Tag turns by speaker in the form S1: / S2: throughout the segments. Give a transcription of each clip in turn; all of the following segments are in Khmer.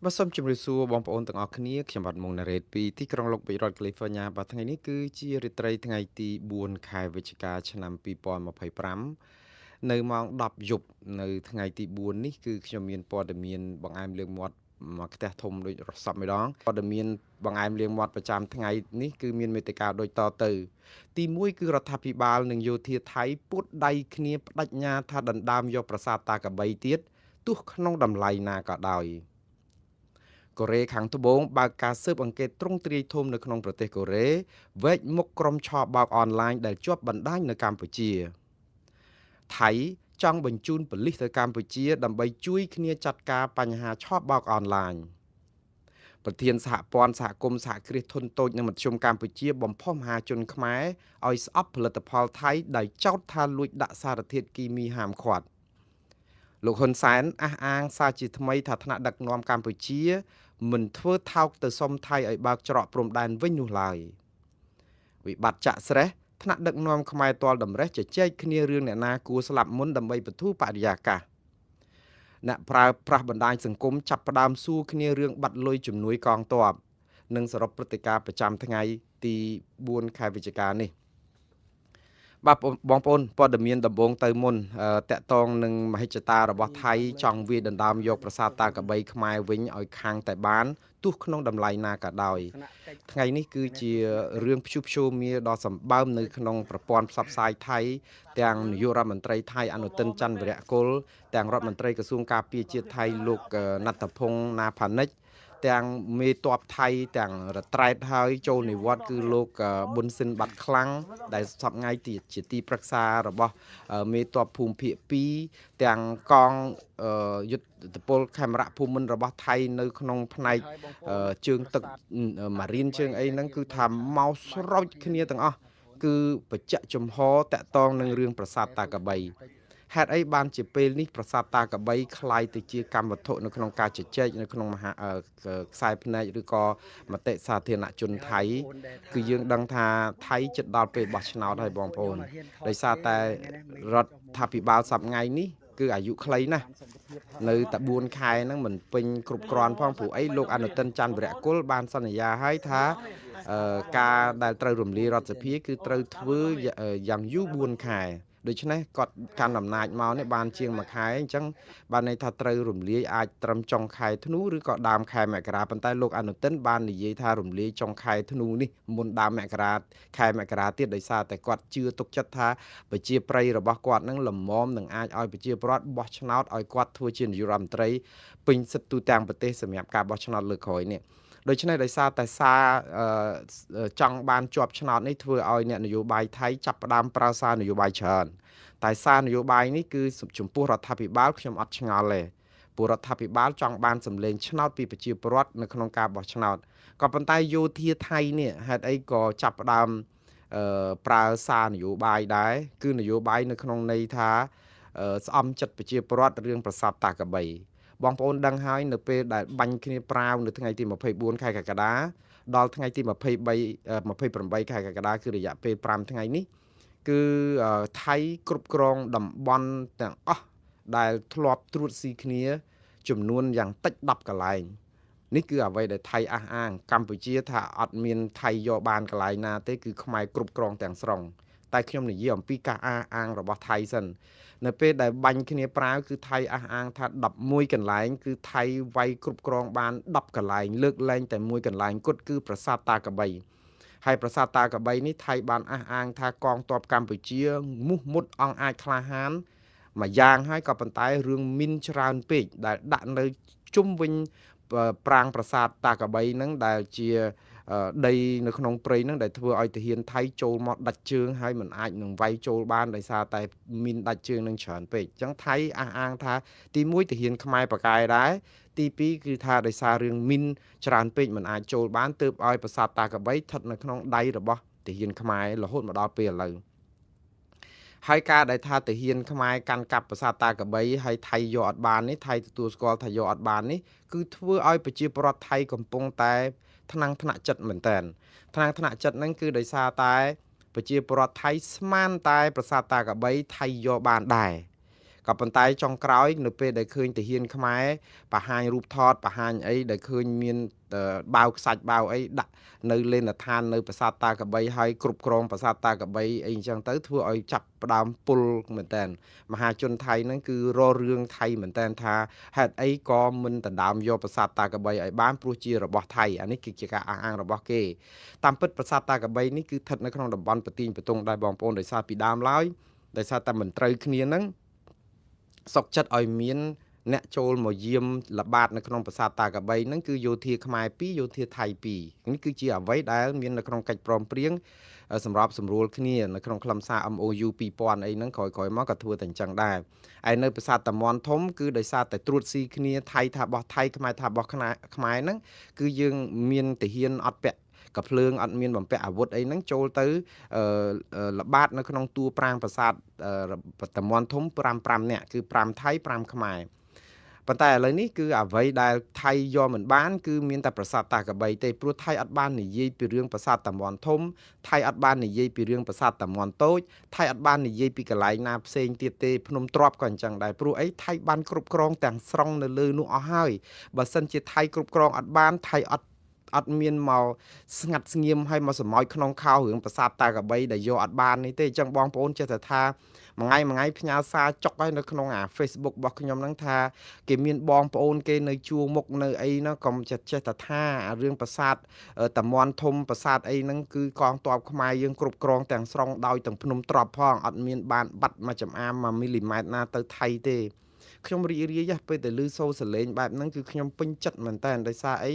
S1: បាទសូមជម្រាបសួរបងប្អូនទាំងអស់គ្នាខ្ញុំបាទមុងណារ៉េតពីទីក្រុងឡុកប៊ិចរដ្ឋកាលីហ្វ័រញ៉ាបាទថ្ងៃនេះគឺជារាត្រីថ្ងៃទី4ខែវិច្ឆិកាឆ្នាំ2025នៅម៉ោង10យប់នៅថ្ងៃទី4នេះគឺខ្ញុំមានព័ត៌មានបង្អែមលើកមាត់មួយខ្ទះធំដូចរស័ព្ទម្ដងព័ត៌មានបង្អែមលាងមាត់ប្រចាំថ្ងៃនេះគឺមានមេត្តាដូចតទៅទី1គឺរដ្ឋាភិបាលនិងយោធាថៃពួតដៃគ្នាបដិញ្ញាថាដណ្ដើមយកប្រាសាទតាកបីទៀតទោះក្នុងតម្លៃណាក៏ដោយកូរ៉េខាងត្បូងបើកការស៊ើបអង្កេតទ្រង់ទ្រាយធំនៅក្នុងប្រទេសកូរ៉េវែកមុខក្រុមឆបោកអនឡាញដែលជាប់បណ្ដាញនៅកម្ពុជាថៃចង់បញ្ជូនប៉ូលីសទៅកម្ពុជាដើម្បីជួយគ្នាចាត់ការបញ្ហាឆបោកអនឡាញប្រធានសហព័ន្ធសហគមន៍សហគ្រាសធុនតូចនិងមធ្យមកម្ពុជាបំផុសមហាជនខ្មែរឲ្យស្អប់ផលិតផលថៃដោយចោទថាលួចដាក់សារធាតុគីមីហាមឃាត់លោកហ៊ុនសែនអះអាងសារជាថ្មីថាថ្នាក់ដឹកនាំកម្ពុជាមិនធ្វើថោកទៅសុំថៃឲ្យបើកច្រកព្រំដែនវិញនោះឡើយវិបត្តិចាក់ស្រេះថ្នាក់ដឹកនាំខ្មែរទាល់តម្រេះជជែកគ្នារឿងអ្នកណាគួរស្លាប់មុនដើម្បីបធូរបរិយាកាសអ្នកប្រើប្រាស់បណ្ដាញសង្គមចាប់ផ្ដើមសួរគ្នារឿងបាត់លុយជំនួយកងទ័ពនិងសរុបព្រឹត្តិការណ៍ប្រចាំថ្ងៃទី4ខែវិច្ឆិកានេះបាទបងប្អូនព័ត៌មានដំបូងទៅមុនតកតងនឹងមហិច្ឆតារបស់ថៃចង់វាយដណ្ដើមយកប្រាសាទតាកបីខ្មែរវិញឲ្យខាងតែបានទោះក្នុងតម្លៃណាក៏ដោយថ្ងៃនេះគឺជារឿងព្យុះព្យោមាដ៏សម្បើមនៅក្នុងប្រព័ន្ធផ្សព្វផ្សាយថៃទាំងនាយករដ្ឋមន្ត្រីថៃអនុទិនច័ន្ទវិរៈគុលទាំងរដ្ឋមន្ត្រីក្រសួងការពារជាតិថៃលោកណដ្ឋភង្សណាផានិចទាំងមេតបថៃទាំងរត្រែតហើយចូលនិវត្តន៍គឺលោកប៊ុនស៊ិនបាត់ខ្លាំងដែលសប្ងៃជាទីប្រឹក្សារបស់មេតបភូមិភាគ2ទាំងកងយុទ្ធពលខេមរៈភូមិន្ទរបស់ថៃនៅក្នុងផ្នែកជើងទឹកម៉ារីនជើងអីហ្នឹងគឺថាមកស្រោចគ្នាទាំងអស់គឺបច្ចៈចំហតកតងនឹងរឿងប្រាសាទតាកបីហេតុអីបានជាពេលនេះប្រាសាទតាកបីคล้ายទៅជាកម្មវត្ថុនៅក្នុងការជជែកនៅក្នុងមហាខ្សែភ្នែកឬក៏មតិសាធារណជនថៃគឺយើងដឹងថាថៃជិតដល់ពេលបោះឆ្នោតហើយបងប្អូនដោយសារតែរដ្ឋាភិបាលសប្ងៃនេះគឺអាយុខ្លីណាស់នៅតែ4ខែហ្នឹងមិនពេញគ្រប់គ្រាន់ផងព្រោះអីលោកអនុទិនច័ន្ទវិរៈគុលបានសន្យាឲ្យថាការដែលត្រូវរំលាយរដ្ឋសភាគឺត្រូវធ្វើយ៉ាងយូរ4ខែដូច្នេះគាត់កាន់អំណាចមកនេះបានជាង1ខែអញ្ចឹងបានន័យថាត្រូវរំលាយអាចត្រឹមចុងខែធ្នូឬក៏ដើមខែមករាប៉ុន្តែលោកអនុទិនបាននិយាយថារំលាយចុងខែធ្នូនេះមុនដើមមករាខែមករាទៀតដោយសារតែគាត់ជឿទុកចិត្តថាប្រជាប្រិយរបស់គាត់នឹងល្មមនឹងអាចឲ្យប្រជាពលរដ្ឋបោះឆ្នោតឲ្យគាត់ធ្វើជានាយករដ្ឋមន្ត្រីពេញសិទ្ធិទូទាំងប្រទេសសម្រាប់ការបោះឆ្នោតលើកក្រោយនេះដូច្នេះដោយសារតែសារចង់បានជាប់ឆ្នោតនេះធ្វើឲ្យអ្នកនយោបាយថៃចាប់ផ្ដើមប្រើសារនយោបាយច្រើនតែសារនយោបាយនេះគឺចំពោះរដ្ឋាភិបាលខ្ញុំអត់ឆ្ងល់ទេព្រោះរដ្ឋាភិបាលចង់បានសម្លេងឆ្នោតពីប្រជាពលរដ្ឋនៅក្នុងការបោះឆ្នោតក៏ប៉ុន្តែយោធាថៃនេះហេតុអីក៏ចាប់ផ្ដើមប្រើសារនយោបាយដែរគឺនយោបាយនៅក្នុងន័យថាស្អំចិត្តប្រជាពលរដ្ឋរឿងប្រាសាទតាកបីបងប្អូនដឹងហើយនៅពេលដែលបាញ់គ្នាប្រាវនៅថ្ងៃទី24ខែកក្កដាដល់ថ្ងៃទី23 28ខែកក្កដាគឺរយៈពេល5ថ្ងៃនេះគឺថៃគ្រប់គ្រងតំបន់ទាំងអស់ដែលធ្លាប់ត្រួតស៊ីគ្នាចំនួនយ៉ាងតិច10កន្លែងនេះគឺអ្វីដែលថៃអះអាងកម្ពុជាថាអត់មានថៃយកបានកន្លែងណាទេគឺខ្មែរគ្រប់គ្រងទាំងស្រុងតែខ្ញុំនិយាយអំពីការអះអាងរបស់ថៃសិននៅពេលដែលបាញ់គ្នាប្រាវគឺថៃអះអាងថា11កន្លែងគឺថៃវាយគ្រប់គ្រងបាន10កន្លែងលើកលែងតែមួយកន្លែងគត់គឺប្រាសាទតាកបីហើយប្រាសាទតាកបីនេះថៃបានអះអាងថាកងទ័ពកម្ពុជាមោះមុតអង្គអាចក្លាហានមួយយ៉ាងហើយក៏ប៉ុន្តែរឿងមីនច្រើនពេកដែលដាក់នៅជុំវិញប្រាង្គប្រាសាទតាកបីហ្នឹងដែលជាដីនៅក្នុងព្រៃហ្នឹងដែលធ្វើឲ្យទាហានថៃចូលមកដាច់ជើងហើយមិនអាចនឹងវាយចូលបានដោយសារតែមីនដាច់ជើងនឹងច្រើនពេកអញ្ចឹងថៃអះអាងថាទី1ទាហានខ្មែរបកែដែរទី2គឺថាដោយសាររឿងមីនច្រើនពេកមិនអាចចូលបានទើបឲ្យប្រាសាទតាកបីស្ថិតនៅក្នុងដៃរបស់ទាហានខ្មែររហូតមកដល់ពេលឥឡូវហើយការដែលថាទាហានខ្មែរកាន់កាប់ប្រាសាទតាកបីហើយថៃយកអត់បាននេះថៃទទួលស្គាល់ថាយកអត់បាននេះគឺធ្វើឲ្យប្រជាពលរដ្ឋថៃកំពុងតែថ្នាំងថ្នាក់ចិត្តមែនតើថ្នាំងថ្នាក់ចិត្តហ្នឹងគឺដោយសារតែប្រជាពលរដ្ឋថៃស្មានតែប្រាសាទតាកបីថៃយកបានដែរ ក៏ប៉ុន្តែចុងក្រោយនៅពេលដែលឃើញទាហានខ្មែរបង្ហាញរូបថតបង្ហាញអីដែលឃើញមានបាវខ្សាច់បាវអីដាក់នៅលេនដ្ឋាននៅប្រាសាទតាក្របីហើយគ្រប់គ្រងប្រាសាទតាក្របីអីអញ្ចឹងទៅធ្វើឲ្យចាប់ផ្ដើមពុលមែនតើមហាជនថៃហ្នឹងគឺររឿងថៃមែនតើថាហេតុអីក៏មិនដណ្ដើមយកប្រាសាទតាក្របីឲ្យបានព្រោះជារបស់ថៃអានេះគឺជាការអះអាងរបស់គេតាមពិតប្រាសាទតាក្របីនេះគឺស្ថិតនៅក្នុងតំបន់ប្រទីងបតុងដែរបងប្អូនដោយសារពីដើមឡើយដោយសារតែមិនត្រូវគ្នាហ្នឹងសុកចិត្តឲ្យមានអ្នកចូលមកយាមល្បាតនៅក្នុងប្រាសាទតាក្របីហ្នឹងគឺយោធាខ្មែរ2យោធាថៃ2នេះគឺជាអ្វីដែលមាននៅក្នុងកិច្ចព្រមព្រៀងសម្របសម្រួលគ្នានៅក្នុងខ្លឹមសារ MOU 2000អីហ្នឹងក្រោយៗមកក៏ធ្វើតែអញ្ចឹងដែរឯនៅប្រាសាទតាមាន់ធំគឺដោយសារតែត្រួតស៊ីគ្នាថៃថាបោះថៃខ្មែរថាបោះខ្មែរហ្នឹងគឺយើងមានទាហានអត់ពាក់កភ្លើងអត់មានបំពាក់អាវុធអីហ្នឹងចូលទៅល្បាតនៅក្នុងតួប្រាង្គប្រាសាទតាមាន់ធំ5 5នាក់គឺ5ថៃ5ខ្មែរប៉ុន្តែឥឡូវនេះគឺអ្វីដែលថៃយកមិនបានគឺមានតែប្រាសាទតាក្របីទេព្រោះថៃអត់បាននិយាយពីរឿងប្រាសាទតាមាន់ធំថៃអត់បាននិយាយពីរឿងប្រាសាទតាមាន់តូចថៃអត់បាននិយាយពីកន្លែងណាផ្សេងទៀតទេភ្នំទ្របក៏អញ្ចឹងដែរព្រោះអីថៃបានគ្រប់គ្រងទាំងស្រុងនៅលើនោះអស់ហើយបើសិនជាថៃគ្រប់គ្រងអត់បានថៃអត់មានមកស្ងាត់ស្ងៀមហើយមកសមោចក្នុងខោរឿងប្រាសាទតាក្របីដែលយកអត់បាននេះទេអញ្ចឹងបងប្អូនចេះតែថាមួយថ្ងៃមួយថ្ងៃផ្ញើសារចុកឲ្យនៅក្នុងអា Facebook របស់ខ្ញុំហ្នឹងថាគេមានបងប្អូនគេនៅជួរមុខនៅអីណាកុំចេះតែថាអារឿងប្រាសាទតាមាន់ធំប្រាសាទអីហ្នឹងគឺកងទ័ពខ្មែរយើងគ្រប់គ្រងទាំងស្រុងដោយទាំងភ្នំទ្របផងអត់មានបានបាត់មួយចំអាម1មីលីម៉ែត្រណាទៅថៃទេខ្ញុំរីករាយពេលដែលឮសូរសលេងបែបហ្នឹងគឺខ្ញុំពេញចិត្តមែនតើដោយសារអី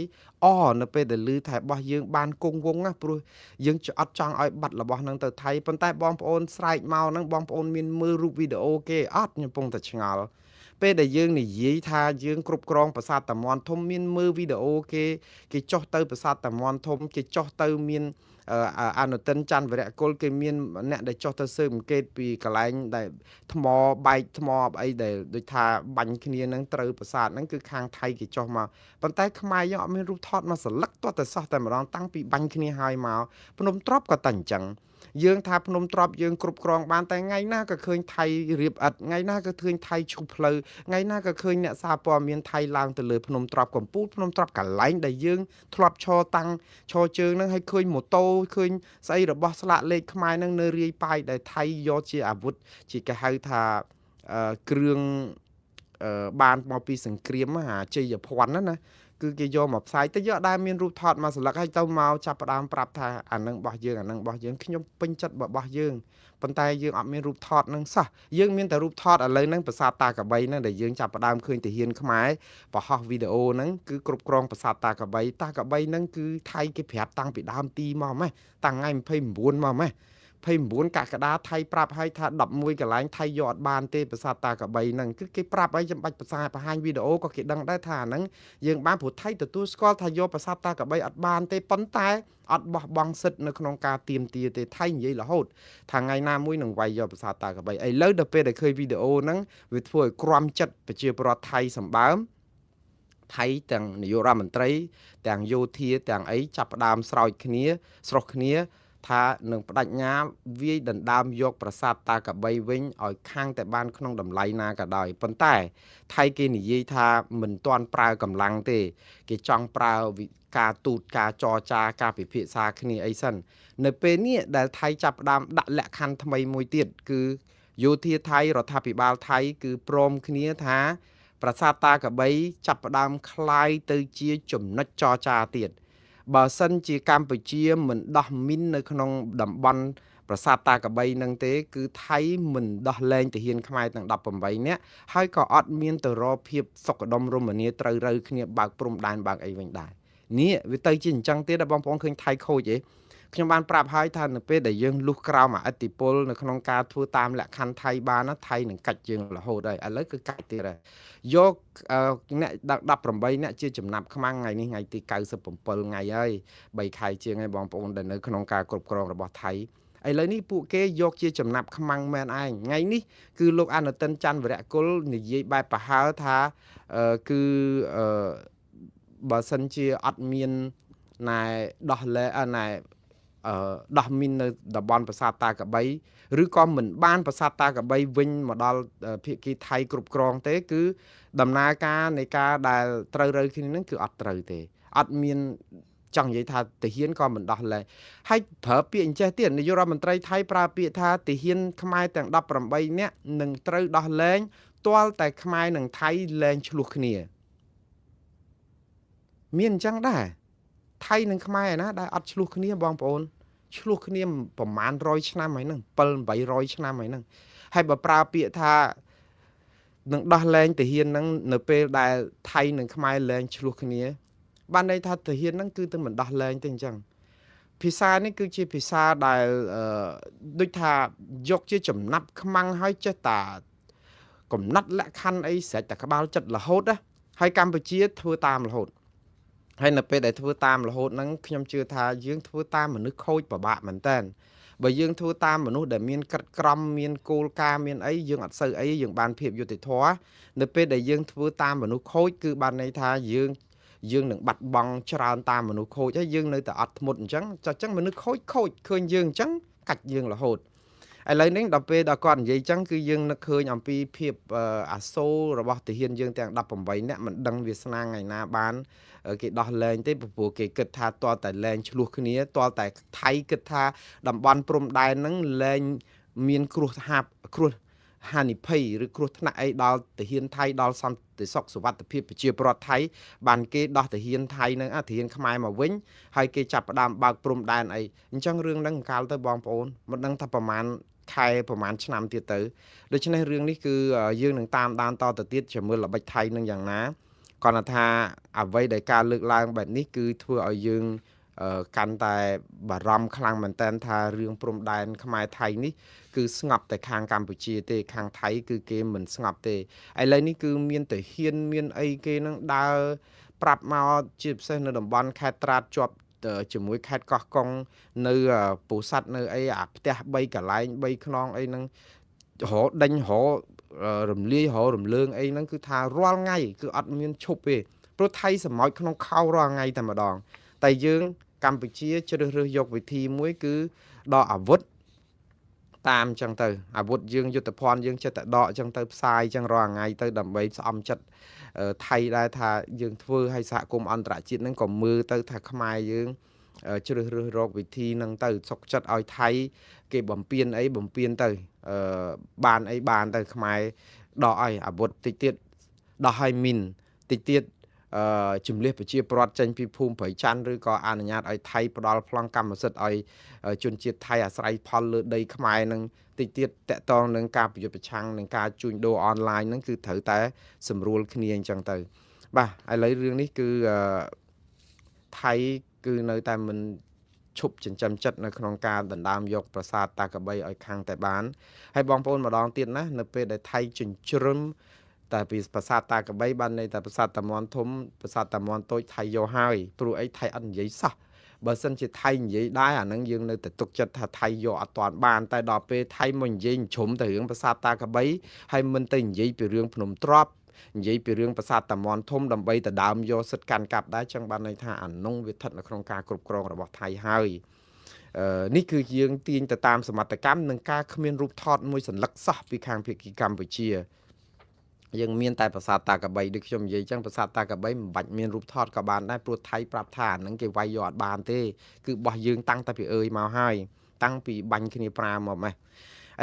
S1: នៅពេលដែលឮថារបស់យើងបានគង់វង្សណាព្រោះយើងអត់ចង់ឲ្យបាត់របស់ហ្នឹងទៅថៃប៉ុន្តែបងប្អូនស្រែកមកហ្នឹងបងប្អូនមានមើលរូបវីដេអូគេអត់ខ្ញុំពងតែឆ្ងល់ពេលដែលយើងនិយាយថាយើងគ្រប់គ្រងប្រាសាទតាមាន់ធំមានមើលវីដេអូគេគេចុះទៅប្រាសាទតាមាន់ធំគេចុះទៅមានអនុទិនច័ន្ទវរៈគុលគេមានអ្នកដែលចុះទៅស៊ើបអង្កេតពីកន្លែងដែលថ្មបែកថ្មអីដែលដូចថាបាញ់គ្នានឹងត្រូវប្រាសាទហ្នឹងគឺខាងថៃគេចុះមកប៉ុន្តែខ្មែរយើងអត់មានរូបថតមកសន្លឹកទាត់តែសោះតែម្ដងតាំងពីបាញ់គ្នាហើយមកភ្នំទ្របក៏តែអញ្ចឹងយើងថាភ្នំទ្របយើងគ្រប់គ្រងបានតែថ្ងៃណាក៏ឃើញថៃរៀបឥដ្ឋថ្ងៃណាក៏ឃើញថៃឈូសផ្លូវថ្ងៃណាក៏ឃើញអ្នកសារព័ត៌មានថៃឡើងទៅលើភ្នំទ្របកំពូលភ្នំទ្របកន្លែងដែលយើងធ្លាប់ឈរតាំងឈរជើងហ្នឹងហើយឃើញម៉ូតូឃើញស្អីរបស់ស្លាកលេខខ្មែរហ្នឹងនៅរាយប៉ាយដែលថៃយកជាអាវុធជាគេហៅថាគ្រឿងបានមកពីសង្គ្រាមអាជ័យភ័ណ្ឌណាគឺគេយកមកផ្សាយទៅយកដែលមានរូបថតមកសន្លឹកហើយទៅមកចាប់ផ្ដើមប្រាប់ថាអានឹងរបស់យើងអានឹងរបស់យើងខ្ញុំពេញចិត្តរបស់យើងប៉ុន្តែយើងអត់មានរូបថតនឹងសោះយើងមានតែរូបថតឥឡូវហ្នឹងប្រាសាទតាក្របីហ្នឹងដែលយើងចាប់ផ្ដើមឃើញទាហានខ្មែរបរហោះវីដេអូហ្នឹងគឺគ្រប់គ្រងប្រាសាទតាក្របីតាក្របីហ្នឹងគឺថៃគេប្រាប់តាំងពីដើមទីមកម៉េះតាំងថ្ងៃ29មកម៉េះ29កក្កដាថៃប្រាប់ឲ្យថា11កន្លែងថៃយកអត់បានទេប្រាសាទតាក្របីហ្នឹងគឺគេប្រាប់ឲ្យចាំបាច់ប្រាសាទបង្ហាញវីដេអូក៏គេដឹងដែរថាហ្នឹងយើងបានព្រោះថៃទទួលស្គាល់ថាយកប្រាសាទតាក្របីអត់បានទេប៉ុន្តែអត់បោះបង់សិទ្ធនៅក្នុងការទាមទារទេថៃនិយាយរហូតថាថ្ងៃណាមួយនឹងវាយយកប្រាសាទតាក្របីឥឡូវដល់ពេលដែលឃើញវីដេអូហ្នឹងវាធ្វើឲ្យក្រំចិត្តប្រជាពលរដ្ឋថៃសម្បើមថៃទាំងនាយករដ្ឋមន្ត្រីទាំងយោធាទាំងអីចាប់ផ្ដើមស្រោចគ្នាស្រុះគ្នាថានឹងបដិញ្ញាវាយដណ្ដើមយកប្រាសាទតាក្របីវិញឲ្យខាងតែបានក្នុងតម្លៃណាក៏ដោយប៉ុន្តែថៃគេនិយាយថាមិនទាន់ប្រើកម្លាំងទេគេចង់ប្រើការទូតការចរចាការពិភាក្សាគ្នាអីសិននៅពេលនេះដែលថៃចាប់ផ្ដើមដាក់លក្ខខណ្ឌថ្មីមួយទៀតគឺយោធាថៃរដ្ឋាភិបាលថៃគឺព្រមគ្នាថាប្រាសាទតាក្របីចាប់ផ្ដើមคล้ายទៅជាចំណុចចរចាទៀតបើសិនជាកម្ពុជាមិនដោះមីននៅក្នុងតំបន់ប្រាសាទតាក្របីនឹងទេគឺថៃមិនដោះលែងទាហានខ្មែរទាំង18នាក់ហើយក៏អត់មានទៅរកភាពសុខដុមរមនាត្រូវរូវគ្នាបើកព្រំដែនបើកអីវិញដែរនេះវាទៅជាអញ្ចឹងទៀតដល់បងប្អូនឃើញថៃខូចទេខ្ញុំបានប្រាប់ហើយថានៅពេលដែលយើងលុះក្រោមអឥទ្ធិពលនៅក្នុងការធ្វើតាមលក្ខខណ្ឌថៃបានណាថៃនឹងកាច់យើងរហូតហើយឥឡូវគឺកាច់ទៀតហើយយកអ្នក18អ្នកជាចំណាប់ខ្មាំងថ្ងៃនេះថ្ងៃទី97ថ្ងៃហើយ3ខែជាងហើយបងប្អូនដែលនៅក្នុងការគ្រប់គ្រងរបស់ថៃឥឡូវនេះពួកគេយកជាចំណាប់ខ្មាំងមែនឯងថ្ងៃនេះគឺលោកអនុទិនច័ន្ទវរៈគុលនិយាយបែបប្រហើរថាគឺបើសិនជាអត់មានណែដោះលែណែ ដោះមីននៅតំបន់ប្រាសាទតាកបីឬក៏មិនបានប្រាសាទតាកបីវិញមកដល់ភាគីថៃគ្រប់គ្រងទេគឺដំណើរការនៃការដែលត្រូវរូវគ្នានឹងគឺអត់ត្រូវទេអត់មានចង់និយាយថាទាហានក៏មិនដោះលែងហើយប្រើពាក្យអញ្ចេះទៀតនាយករដ្ឋមន្ត្រីថៃប្រើពាក្យថាទាហានខ្មែរទាំង18នាក់នឹងត្រូវដោះលែងទាល់តែខ្មែរនិងថៃលែងឆ្លោះគ្នាមានអញ្ចឹងដែរថៃនិងខ្មែរណាដែលអត់ឆ្លោះគ្នាបងប្អូនឆ្លោះគ្នាប្រហែល100ឆ្នាំហើយហ្នឹង7 800ឆ្នាំហើយហ្នឹងហើយបើប្រើពាក្យថានឹងដោះលែងទាហានហ្នឹងនៅពេលដែលថៃនិងខ្មែរលែងឆ្លោះគ្នាបានន័យថាទាហានហ្នឹងគឺទៅមិនដោះលែងទេអញ្ចឹងភាសានេះគឺជាភាសាដែលដូចថាយកជាចំណាប់ខ្មាំងហើយចេះតាកំណត់លក្ខខណ្ឌអីស្រេចតែក្បាលចិត្តរហូតណាហើយកម្ពុជាធ្វើតាមរហូតហើយនៅពេលដែលធ្វើតាមរហូតហ្នឹងខ្ញុំជឿថាយើងធ្វើតាមមនុស្សខូចពិបាកមែនតើបើយើងធ្វើតាមមនុស្សដែលមានក្រិតក្រមមានគោលការណ៍មានអីយើងអត់សូវអីយើងបានភាពយុត្តិធម៌នៅពេលដែលយើងធ្វើតាមមនុស្សខូចគឺបានន័យថាយើងនឹងបាត់បង់ច្រើនតាមមនុស្សខូចហើយយើងនៅតែអត់ធ្មត់អញ្ចឹងចុះអញ្ចឹងមនុស្សខូចខូចឃើញយើងអញ្ចឹងកាច់យើងរហូតឥឡូវនេះដល់ពេលដល់គាត់និយាយអញ្ចឹងគឺយើងនឹកឃើញអំពីភាពអាសូររបស់ទាហានយើងទាំង18នាក់មិនដឹងវាសនាថ្ងៃណាបានគេដោះលែងទេព្រោះគេគិតថាទាល់តែលែងឆ្លោះគ្នាទាល់តែថៃគិតថាតំបន់ព្រំដែនហ្នឹងលែងមានគ្រោះហាគ្រោះហានិភ័យឬគ្រោះថ្នាក់អីដល់ទាហានថៃដល់សន្តិសុខសុវត្ថិភាពប្រជាពលរដ្ឋថៃបានគេដោះទាហានថៃនឹងទាហានខ្មែរមកវិញហើយគេចាប់ផ្ដើមបើកព្រំដែនអីអញ្ចឹងរឿងហ្នឹងកាលទៅបងប្អូនមិនដឹងថាប្រហែលខែប្រហែលឆ្នាំទៀតទៅដូច្នេះរឿងនេះគឺយើងនឹងតាមដានតទៅទៀតជាមួយល្បិចថៃនឹងយ៉ាងណាគាត់ថាអ្វីដែលការលើកឡើងបែបនេះគឺធ្វើឲ្យយើងកាន់តែបារម្ភខ្លាំងមែនតើថារឿងព្រំដែនខ្មែរថៃនេះគឺស្ងប់តែខាងកម្ពុជាទេខាងថៃគឺគេមិនស្ងប់ទេឥឡូវនេះគឺមានទាហានមានអីគេនឹងដើរប្រាប់មកជាពិសេសនៅតំបន់ខេត្តត្រាតជាប់ជាមួយខេត្តកោះកុងនៅពោធិ៍សាត់នៅអីអាផ្ទះ3កន្លែង3ខ្នងអីហ្នឹងរកដេញរករំលាយរករំលើងអីហ្នឹងគឺថារាល់ថ្ងៃគឺអត់មានឈប់ទេព្រោះថៃសម្ោចក្នុងខោរាល់ថ្ងៃតែម្ដងតែយើងកម្ពុជាជ្រើសរើសយកវិធីមួយគឺដកអាវុធតាមអញ្ចឹងទៅអាវុធយើងយុទ្ធភ័ណ្ឌយើងចិត្តតែដកអញ្ចឹងទៅផ្សាយអញ្ចឹងរាល់ថ្ងៃទៅដើម្បីស្អំចិត្តថៃដែរថាយើងធ្វើឲ្យសហគមន៍អន្តរជាតិហ្នឹងក៏មើលទៅថាខ្មែរយើងជ្រើសរើសរកវិធីហ្នឹងទៅសុកចិត្តឲ្យថៃគេបំពេញអីបំពេញទៅបានអីបានទៅខ្មែរដកឲ្យអាវុធតិចទៀតដោះឲ្យមីនតិចទៀតជំលះប្រជាពលរដ្ឋចេញពីភូមិព្រៃច័ន្ទឬក៏អនុញ្ញាតឲ្យថៃផ្ដល់ប្លង់កម្មសិទ្ធិឲ្យជនជាតិថៃអាស្រ័យផលលើដីខ្មែរនឹងតិចទៀតតកតងនឹងការប្រយុទ្ធប្រឆាំងនឹងការជួញដូរអនឡាញហ្នឹងគឺត្រូវតែសម្រួលគ្នាអញ្ចឹងទៅបាទឥឡូវរឿងនេះគឺថៃគឺនៅតែមិនឈប់ចិញ្ចឹមចិត្តនៅក្នុងការដណ្ដើមយកប្រាសាទតាកបីឲ្យខាងតែបានហើយបងប្អូនម្ដងទៀតណានៅពេលដែលថៃចិញ្ជ្រឹមតែពីប្រាសាទតាកបីបានន័យតែប្រាសាទតាមាន់ធំប្រាសាទតាមាន់តូចថៃយកហើយព្រោះអីថៃអត់និយាយសោះបើសិនជាថៃនិយាយដែរអាហ្នឹងយើងនៅតែទុកចិត្តថាថៃយកអត់ទាន់បានតែដល់ពេលថៃមកនិយាយជ្រុំទៅរឿងប្រាសាទតាកបីហើយមិនទៅនិយាយពីរឿងភ្នំទ្របនិយាយពីរឿងប្រាសាទតាមាន់ធំដើម្បីទៅដើមយកសិទ្ធិកាន់កាប់ដែរចឹងបានន័យថាអានោះវាស្ថិតនៅក្នុងការគ្រប់គ្រងរបស់ថៃហើយនេះគឺយើងទាញទៅតាមសមត្ថកម្មនិងការគ្មានរូបថតមួយសន្លឹកសោះពីខាងភាគីកម្ពុជាយើងមានតែប្រាសាទតាកបីដូចខ្ញុំនិយាយចឹងប្រាសាទតាកបីមិនបាច់មានរូបថតក៏បានដែរព្រោះថៃប្រាប់ថាអានឹងគេវាយយកអត់បានទេគឺបោះយើងតាំងតែពីអើយមកហើយតាំងពីបាញ់គ្នាប្រាមកម៉េះ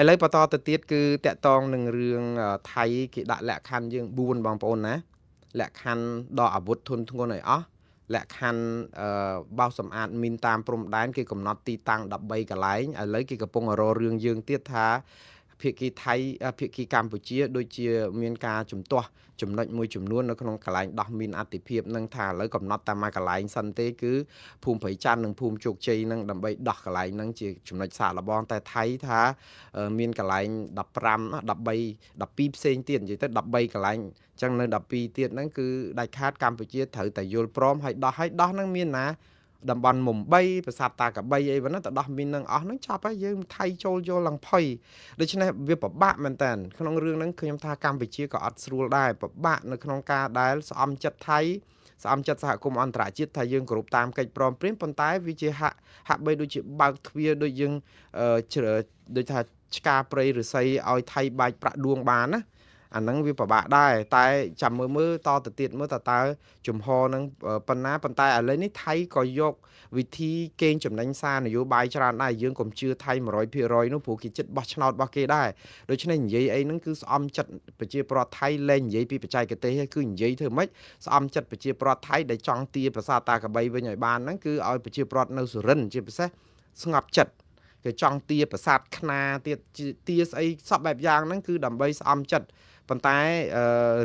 S1: ឥឡូវបន្តទៅទៀតគឺតកតងនឹងរឿងថៃគេដាក់លក្ខខណ្ឌយើង4បងប្អូនណាលក្ខខណ្ឌដកអាវុធធុនធ្ងន់ឲ្យអស់លក្ខខណ្ឌបោសសម្អាតមីនតាមព្រំដែនគេកំណត់ទីតាំង13កន្លែងឥឡូវគេកំពុងរករឿងយើងទៀតថាភាគីថៃភាគីកម្ពុជាដូចជាមានការជំទាស់ចំណុចមួយចំនួននៅក្នុងកន្លែងដោះមីនអតិភិបនឹងថាឥឡូវកំណត់តែមួយកន្លែងសិនទេគឺភូមិព្រៃច័ន្ទនិងភូមិជោគជ័យនឹងដើម្បីដោះកន្លែងនឹងជាចំណុចសាកល្បងតែថៃថាមានកន្លែង15 13 12ផ្សេងទៀតនិយាយទៅ13កន្លែងអញ្ចឹងនៅ12ទៀតហ្នឹងគឺដាច់ខាតកម្ពុជាត្រូវតែយល់ព្រមហើយដោះហ្នឹងមានណាតំបន់មុំ3ប្រាសាទតាកបីអីប៉ុណ្ណាទៅដោះមីននឹងអស់ហ្នឹងចាប់ហើយយើងថៃចូលយកឡើងផុយដូច្នេះវាពិបាកមែនតើក្នុងរឿងហ្នឹងខ្ញុំថាកម្ពុជាក៏អត់ស្រួលដែរពិបាកនៅក្នុងការដែលស្អំចិត្តថៃ ស្អំចិត្តសហគមន៍អន្តរជាតិថាយើងគោរពតាមកិច្ចព្រមព្រៀងប៉ុន្តែវាជាហាក់បីដូចជាបើកទ្វារដូចយើងដូចថាឆ្កាព្រៃឫស្សីឲ្យថៃបាច់ប្រាក់ដួងបានណាអាហ្នឹងវាពិបាកដែរតែចាំមើលមើលតទៅទៀតមើលតើជំហរហ្នឹងប៉ុណ្ណាប៉ុន្តែឥឡូវនេះថៃក៏យកវិធីកេងចំណេញសារនយោបាយច្រើនដែរយើងកុំជឿថៃ100%នោះព្រោះគេចិត្តបោះឆ្នោតរបស់គេដែរដូច្នេះនិយាយអីហ្នឹងគឺស្អំចិត្តប្រជាប្រដ្ឋថៃលែងនិយាយពីបច្ចេកទេសគឺនិយាយធ្វើម៉េចស្អំចិត្តប្រជាប្រដ្ឋថៃដែលចង់ទាប្រាសាទតាក្របីវិញឲ្យបានហ្នឹងគឺឲ្យប្រជាប្រដ្ឋនៅសុរិន្ទជាពិសេសស្ងប់ចិត្តគេចង់ទាប្រាសាទខ្នាទៀតទាស្អីសពបែបយ៉ាងហ្នឹងគឺដើម្បីស្អំចិត្តប៉ុន្តែ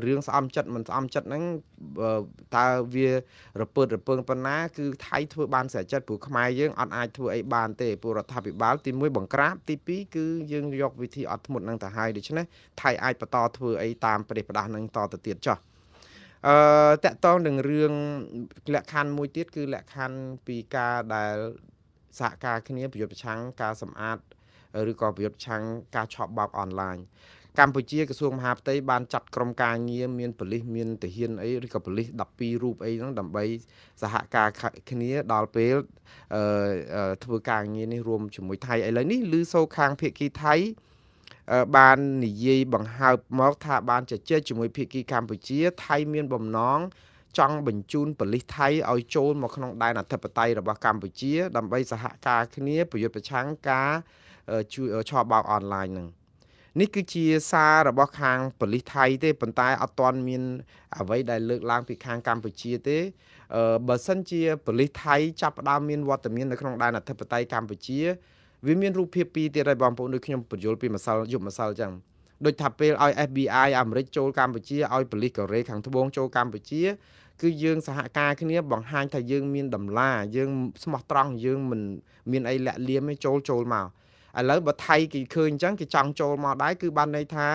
S1: រឿងស្អំចិត្តមិនស្អំចិត្តហ្នឹងតើវារពើតរពើងប៉ុណ្ណាគឺថៃធ្វើបានស្រេចចិត្តព្រោះខ្មែរយើងអត់អាចធ្វើអីបានទេព្រោះរដ្ឋាភិបាលទី1បង្ក្រាបទី2គឺយើងយកវិធីអត់ធ្មត់ហ្នឹងទៅហើយដូច្នេះថៃអាចបន្តធ្វើអីតាមប្រទេសផ្ដាស់ហ្នឹងតទៅទៀតចុះតកតងនឹងរឿងលក្ខខណ្ឌមួយទៀតគឺលក្ខខណ្ឌពីការដែលសហការគ្នាប្រយុទ្ធប្រឆាំងការសម្អាតឬក៏ប្រយុទ្ធប្រឆាំងការឆបោកអនឡាញកម្ពុជាក្រសួងមហាផ្ទៃបានចាត់ក្រុមការងារមានប៉ូលីសមានទាហានអីឬក៏ប៉ូលីស12រូបអីហ្នឹងដើម្បីសហការគ្នាដល់ពេលធ្វើការងារនេះរួមជាមួយថៃឥឡូវនេះឮសូរខាងភាគីថៃបាននិយាយបង្ហើបមកថាបានជជែកជាមួយភាគីកម្ពុជាថៃមានបំណងចង់បញ្ជូនប៉ូលីសថៃឲ្យចូលមកក្នុងដែនអធិបតេយ្យរបស់កម្ពុជាដើម្បីសហការគ្នាប្រយុទ្ធប្រឆាំងការជួយឆបោកអនឡាញហ្នឹងនេះគឺជាសាររបស់ខាងប៉ូលីសថៃទេប៉ុន្តែអត់ទាន់មានអ្វីដែលលើកឡើងពីខាងកម្ពុជាទេបើសិនជាប៉ូលីសថៃចាប់ផ្ដើមមានវត្តមាននៅក្នុងដែនអធិបតេយ្យកម្ពុជាវាមានរូបភាពពីរទៀតហើយបងប្អូនដូចខ្ញុំបញ្យល់ពីម្សិលយប់ម្សិលអញ្ចឹងដូចថាពេលឲ្យ FBI អាមេរិកចូលកម្ពុជាឲ្យប៉ូលីសកូរ៉េខាងត្បូងចូលកម្ពុជាគឺយើងសហការគ្នាបង្ហាញថាយើងមានតម្លាយើងស្មោះត្រង់យើងមិនមានអីលាក់លៀមទេចូលមកឥឡូវបើថៃគេឃើញអញ្ចឹងគេចង់ចូលមកដែរគឺបានន័យថា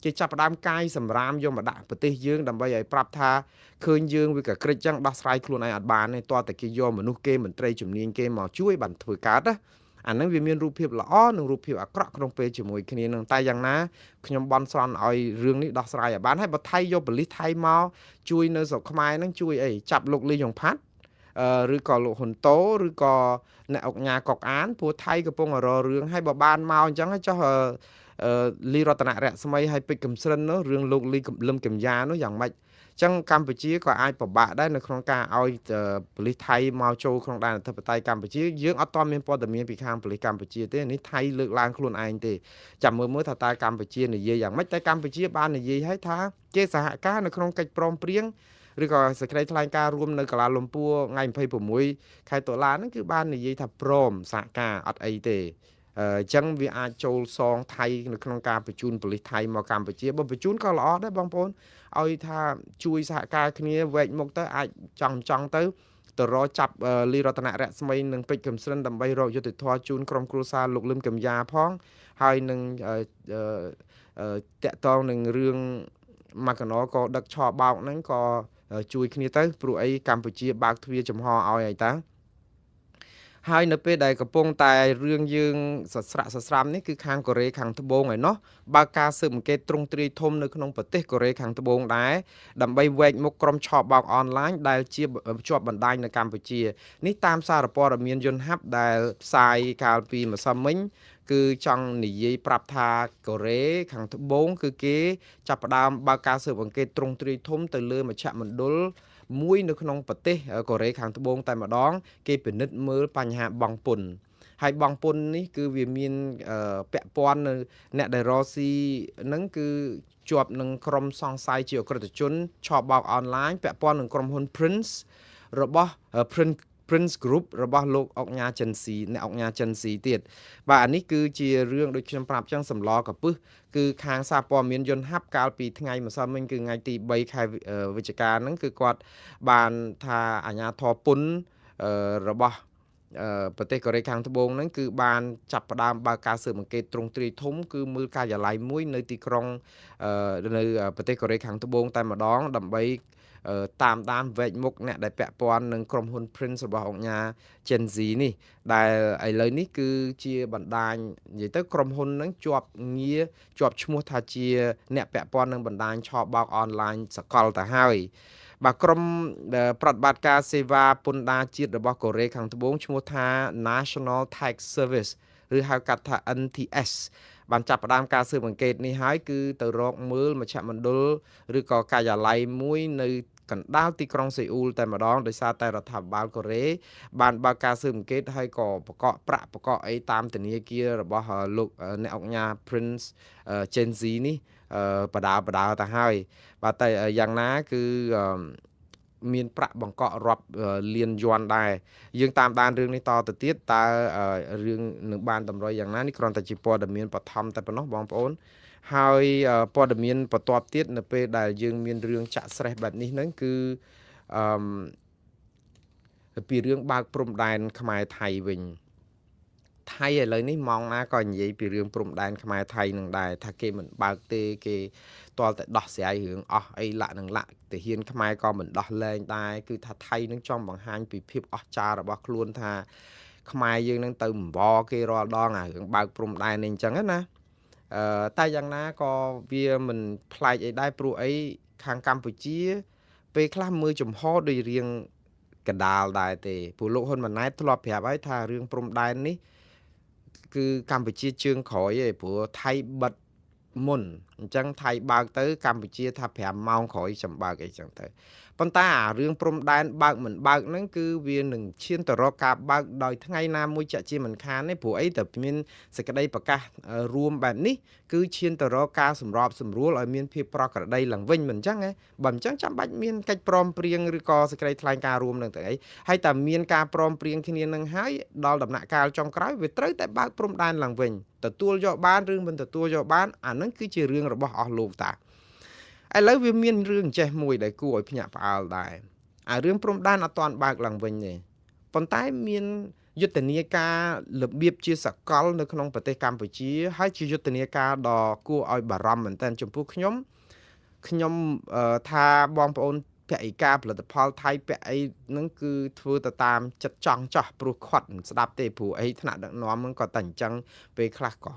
S1: គេចាប់ផ្ដើមកាយសម្រាមយកមកដាក់ប្រទេសយើងដើម្បីឲ្យប្រាប់ថាឃើញយើងវាក៏ក្រិចអញ្ចឹងដោះស្រាយខ្លួនឯងអត់បានទេទាល់តែគេយកមនុស្សគេមន្ត្រីជំនាញគេមកជួយបានធ្វើកើតណាអាហ្នឹងវាមានរូបភាពល្អនិងរូបភាពអាក្រក់ក្នុងពេលជាមួយគ្នានឹងតែយ៉ាងណាខ្ញុំបន់ស្រន់ឲ្យរឿងនេះដោះស្រាយឲ្យបានហើយបើថៃយកប៉ូលីសថៃមកជួយនៅស្រុកខ្មែរហ្នឹងជួយអីចាប់លោកលីយ៉ុងផាត់ឬក៏លោកហ៊ុនតូឬក៏អ្នកអុកញ៉ាកុកអានព្រោះថៃកំពុងរករឿងហើយបើបានមកអញ្ចឹងចុះលីរតនរស្មីហើយពេជ្រកំស្រិននោះរឿងលោកលីលឹមកំយ៉ានោះយ៉ាងម៉េចអញ្ចឹងកម្ពុជាក៏អាចពិបាកដែរនៅក្នុងការឲ្យប៉ូលីសថៃមកចូលក្នុងដែនអធិបតេយ្យកម្ពុជាយើងអត់ទាន់មានព័ត៌មានពីខាងប៉ូលីសកម្ពុជាទេនេះថៃលើកឡើងខ្លួនឯងទេចាំមើលមើលថាតើកម្ពុជានិយាយយ៉ាងម៉េចតែកម្ពុជាបាននិយាយឲ្យថាគេសហការនៅក្នុងកិច្ចព្រមព្រៀងឬក៏សេចក្តីថ្លែងការណ៍រួមនៅកាឡាលំពួរថ្ងៃ26ខែតុលាហ្នឹងគឺបាននិយាយថាព្រមសហការអត់អីទេអញ្ចឹងវាអាចចូលសងថៃនៅក្នុងការបញ្ជូនប៉ូលីសថៃមកកម្ពុជាបើបញ្ជូនក៏ល្អដែរបងប្អូនឲ្យថាជួយសហការគ្នាវែកមុខទៅអាចចង់ទៅរកចាប់លីរតនរស្មីនិងពេជ្រកំស្រិនដើម្បីរកយុត្តិធម៌ជូនក្រុមគ្រួសារលោកលឹមកំយ៉ាផងហើយនឹងតាក់ទងនឹងរឿងម៉ាកណក៏ដឹកឆបោកហ្នឹងក៏ជួយគ្នាទៅព្រោះអីកម្ពុជាបើកទ្វារចំហឲ្យហើយតាហើយនៅពេលដែលកំពុងតែរឿងយើងសស្រាក់សស្រាំនេះគឺខាងកូរ៉េខាងត្បូងឯណោះបើកការស៊ើបអង្កេតទ្រង់ទ្រាយធំនៅក្នុងប្រទេសកូរ៉េខាងត្បូងដែរដើម្បីវែកមុខក្រុមឆបោកអនឡាញដែលជាជាប់បណ្ដាញនៅកម្ពុជានេះតាមសារព័ត៌មានយន្តហັບដែលផ្សាយកាលពីម្សិលមិញគឺចង់និយាយប្រាប់ថាកូរ៉េខាងត្បូងគឺគេចាប់ផ្ដើមបើកការស៊ើបអង្កេតទ្រង់ទ្រាយធំទៅលើមជ្ឈមណ្ឌលមួយនៅក្នុងប្រទេសកូរ៉េខាងត្បូងតែម្ដងគេពិនិត្យមើលបញ្ហាបង់ពន្ធហើយបង់ពន្ធនេះគឺវាមានពាក់ព័ន្ធនៅអ្នកដែលរកស៊ីហ្នឹងគឺជាប់នឹងក្រុមសង្ស័យជាអក្រិតជនឆបោកអនឡាញពាក់ព័ន្ធនឹងក្រុមហ៊ុន Prince របស់ Prince Group របស់លោកអុកញ៉ាចិនស៊ីអ្នកអុកញ៉ាចិនស៊ីទៀតបាទអានេះគឺជារឿងដូចខ្ញុំប្រាប់ចឹងសម្លកពឹសគឺខាងសារព័ត៌មានយន្តហັບកាលពីថ្ងៃម្សិលមិញគឺថ្ងៃទី3ខែវិច្ឆិកាហ្នឹងគឺគាត់បានថាអាជ្ញាធរពន្ធរបស់ប្រទេសកូរ៉េខាងត្បូងហ្នឹងគឺបានចាប់ផ្ដើមបើកការស៊ើបអង្កេតទ្រង់ទ្រាយធំគឺមើលការិយាល័យមួយនៅទីក្រុងនៅប្រទេសកូរ៉េខាងត្បូងតែម្ដងដើម្បីតាមដានវែកមុខអ្នកដែលពាក់ព័ន្ធនឹងក្រុមហ៊ុន Prince របស់អង្គការ Gen Z នេះដែលឥឡូវនេះគឺជាបណ្ដាញនិយាយទៅក្រុមហ៊ុនហ្នឹងជាប់ងារជាប់ឈ្មោះថាជាអ្នកពាក់ព័ន្ធនឹងបណ្ដាញឆបោកអនឡាញសកលទៅហើយ បាទក្រុមប្រតិបត្តិការសេវាពន្ធដារជាតិរបស់កូរ៉េខាងត្បូងឈ្មោះថា National Tax Service ឬហៅកាត់ថា NTS បានចាប់ផ្ដើមការស៊ើបអង្កេតនេះហើយគឺទៅរកមើលមជ្ឈមណ្ឌលឬក៏ការិយាល័យមួយនៅកណ្ដាលទីក្រុងសេអ៊ូលតែម្ដងដោយសារតែរដ្ឋាភិបាលកូរ៉េបានបើកការស៊ើបអង្កេតហើយក៏បកកប្រាក់បកកអីតាមធនាគាររបស់លោកអ្នកអង្គញា Prince Gen Z នេះបដាបដាទៅហើយបាទតែយ៉ាងណាគឺមានប្រាក់បង្កក់រាប់លានយួនដែរយើងតាមដានរឿងនេះតទៅទៀតតើរឿងនឹងបានតម្រុយយ៉ាងណានេះគ្រាន់តែជាព័ត៌មានបឋមតែប៉ុណ្ណោះបងប្អូនហើយព័ត៌មានបន្ទាប់ទៀតនៅពេលដែលយើងមានរឿងចាក់ស្រេះបែបនេះហ្នឹងគឺអឺពីរឿងបើកព្រំដែនខ្មែរថៃវិញថៃឥឡូវនេះម៉ោងណាក៏និយាយពីរឿងព្រំដែនខ្មែរថៃនឹងដែរថាគេមិនបើកទេគេទាល់តែដោះស្រាយរឿងអស់អីលាក់នឹងលាក់ទាហានខ្មែរក៏មិនដោះលែងដែរគឺថាថៃនឹងចង់បង្ហាញពីភាពអស្ចារ្យរបស់ខ្លួនថាខ្មែរយើងនឹងទៅអង្វរគេរាល់ដងអារឿងបើកព្រំដែននេះអញ្ចឹងណាអឺតែយ៉ាងណាក៏វាមិនប្លែកអីដែរព្រោះអីខាងកម្ពុជា ពេលខ្លះមើលចំហដូចរៀងកដាលដែរទេព្រោះលោកហ៊ុនម៉ាណែតធ្លាប់ប្រាប់ហើយថារឿងព្រំដែននេះគឺកម្ពុជាជើងក្រោយឯងព្រោះថៃបិទមុនអញ្ចឹងថៃបើកទៅកម្ពុជាថា5ម៉ោងក្រោយចាំបើកអីចឹងទៅប៉ុន្តែអារឿងព្រំដែនបើកមិនបើកហ្នឹងគឺវានឹងឈានទៅរកការបើកដោយថ្ងៃណាមួយជាក់ជាមិនខានទេព្រោះអីតែមានសេចក្តីប្រកាសរួមបែបនេះគឺឈានទៅរកការសម្របសម្រួលឲ្យមានភាពប្រក្រតីឡើងវិញមិនអញ្ចឹងហ៎បើមិនអញ្ចឹងចាំបាច់មានកិច្ចព្រមព្រៀងឬក៏សេចក្តីថ្លែងការណ៍រួមនឹងទៅអីហើយតែមានការព្រមព្រៀងគ្នានឹងហើយដល់ដំណាក់កាលចុងក្រោយវាត្រូវតែបើកព្រំដែនឡើងវិញទទួលយកបានឬមិនទទួលយកបានអានឹងគឺជារឿងរបស់អស់លោកតាឥឡូវវាមានរឿងចេះមួយដែលគួរឲ្យភ្ញាក់ផ្អើលដែរអារឿងព្រំដែនអត់ទាន់បើកឡើងវិញទេប៉ុន្តែមានយុទ្ធនាការរបៀបជាសកលនៅក្នុងប្រទេសកម្ពុជាហើយជាយុទ្ធនាការដ៏គួរឲ្យបារម្ភមែនទែនចំពោះខ្ញុំខ្ញុំថាបងប្អូនពហិការផលិតផលថៃពាក់អីហ្នឹងគឺធ្វើទៅតាមចិត្តចង់ចោះព្រោះខាត់មិនស្ដាប់ទេព្រោះអីថ្នាក់ដឹកនាំហ្នឹងក៏តែអញ្ចឹងពេលខ្លះក៏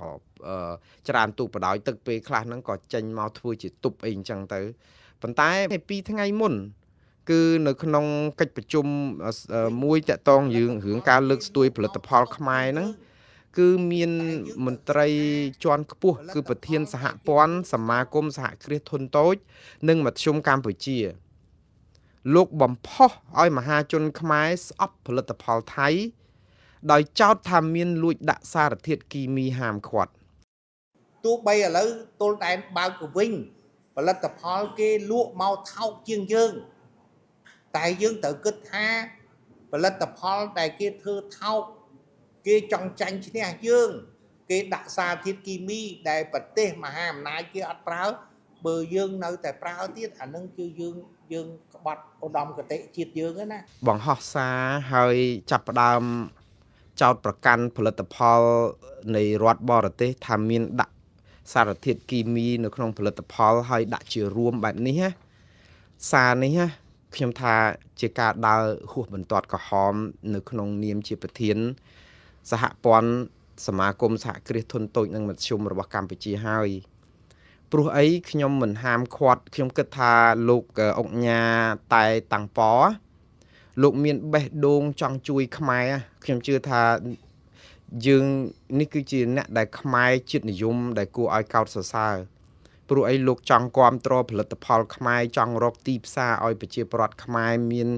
S1: ច្រើនទូបដោយទឹកពេលខ្លះហ្នឹងក៏ចេញមកធ្វើជាទប់អីអញ្ចឹងទៅប៉ុន្តែពីថ្ងៃមុនគឺនៅក្នុងកិច្ចប្រជុំមួយតាក់ទងរឿងរឿងការលើកស្ទួយផលិតផលខ្មែរហ្នឹងគឺមានមន្ត្រីជាន់ខ្ពស់គឺប្រធានសហព័ន្ធសមាគមសហគ្រាសធុនតូច និងមធ្យមកម្ពុជាលោកបំផុសឲ្យមហាជនខ្មែរស្អប់ផលិតផលថៃដោយចោទថាមានលួចដាក់សារធាតុគីមីហាមឃាត់
S2: ទោះបីឥឡូវទល់ដែនបើកទៅវិញផលិតផលគេលក់មកថោកជាងយើងតែយើងត្រូវគិតថាផលិតផលដែលគេធ្វើថោកគេចង់ចាញ់ឈ្នះយើងគេដាក់សារធាតុគីមីដែលប្រទេសមហាអំណាចគេអត់ប្រើបើយើងនៅតែប្រើទៀតអានឹងគឺយើងយើងក្បត់ឧត្តមគតិជាតិយើងណា
S1: បង្ហោះសារហើយចាប់ផ្ដើមចោតប្រកាន់ផលិតផលនៃរដ្ឋបរទេសថាមានដាក់សារធាតុគីមីនៅក្នុងផលិតផលហើយដាក់ជារួមបែបនេះណាសារនេះណាខ្ញុំថាជាការដើរហួសបន្ទាត់ក្រហមនៅក្នុងនាមជាប្រធានសហព័ន្ធសមាគមសហគ្រាសធុនតូចនិងមធ្យមរបស់កម្ពុជាហើយព្រោះអីខ្ញុំមិនហាមឃាត់ខ្ញុំគិតថាលោកអុកញ៉ាតែតាំងប៉លោកមានបេះដូងចង់ជួយខ្មែរខ្ញុំជឿថាយើងនេះគឺជាអ្នកដែលខ្មែរជាតិនិយមដែលគួរឲ្យកោតសរសើរព្រោះអីលោកចង់គាំទ្រផលិតផលខ្មែរចង់រកទីផ្សារឲ្យប្រជាពលរដ្ឋខ្មែរមាន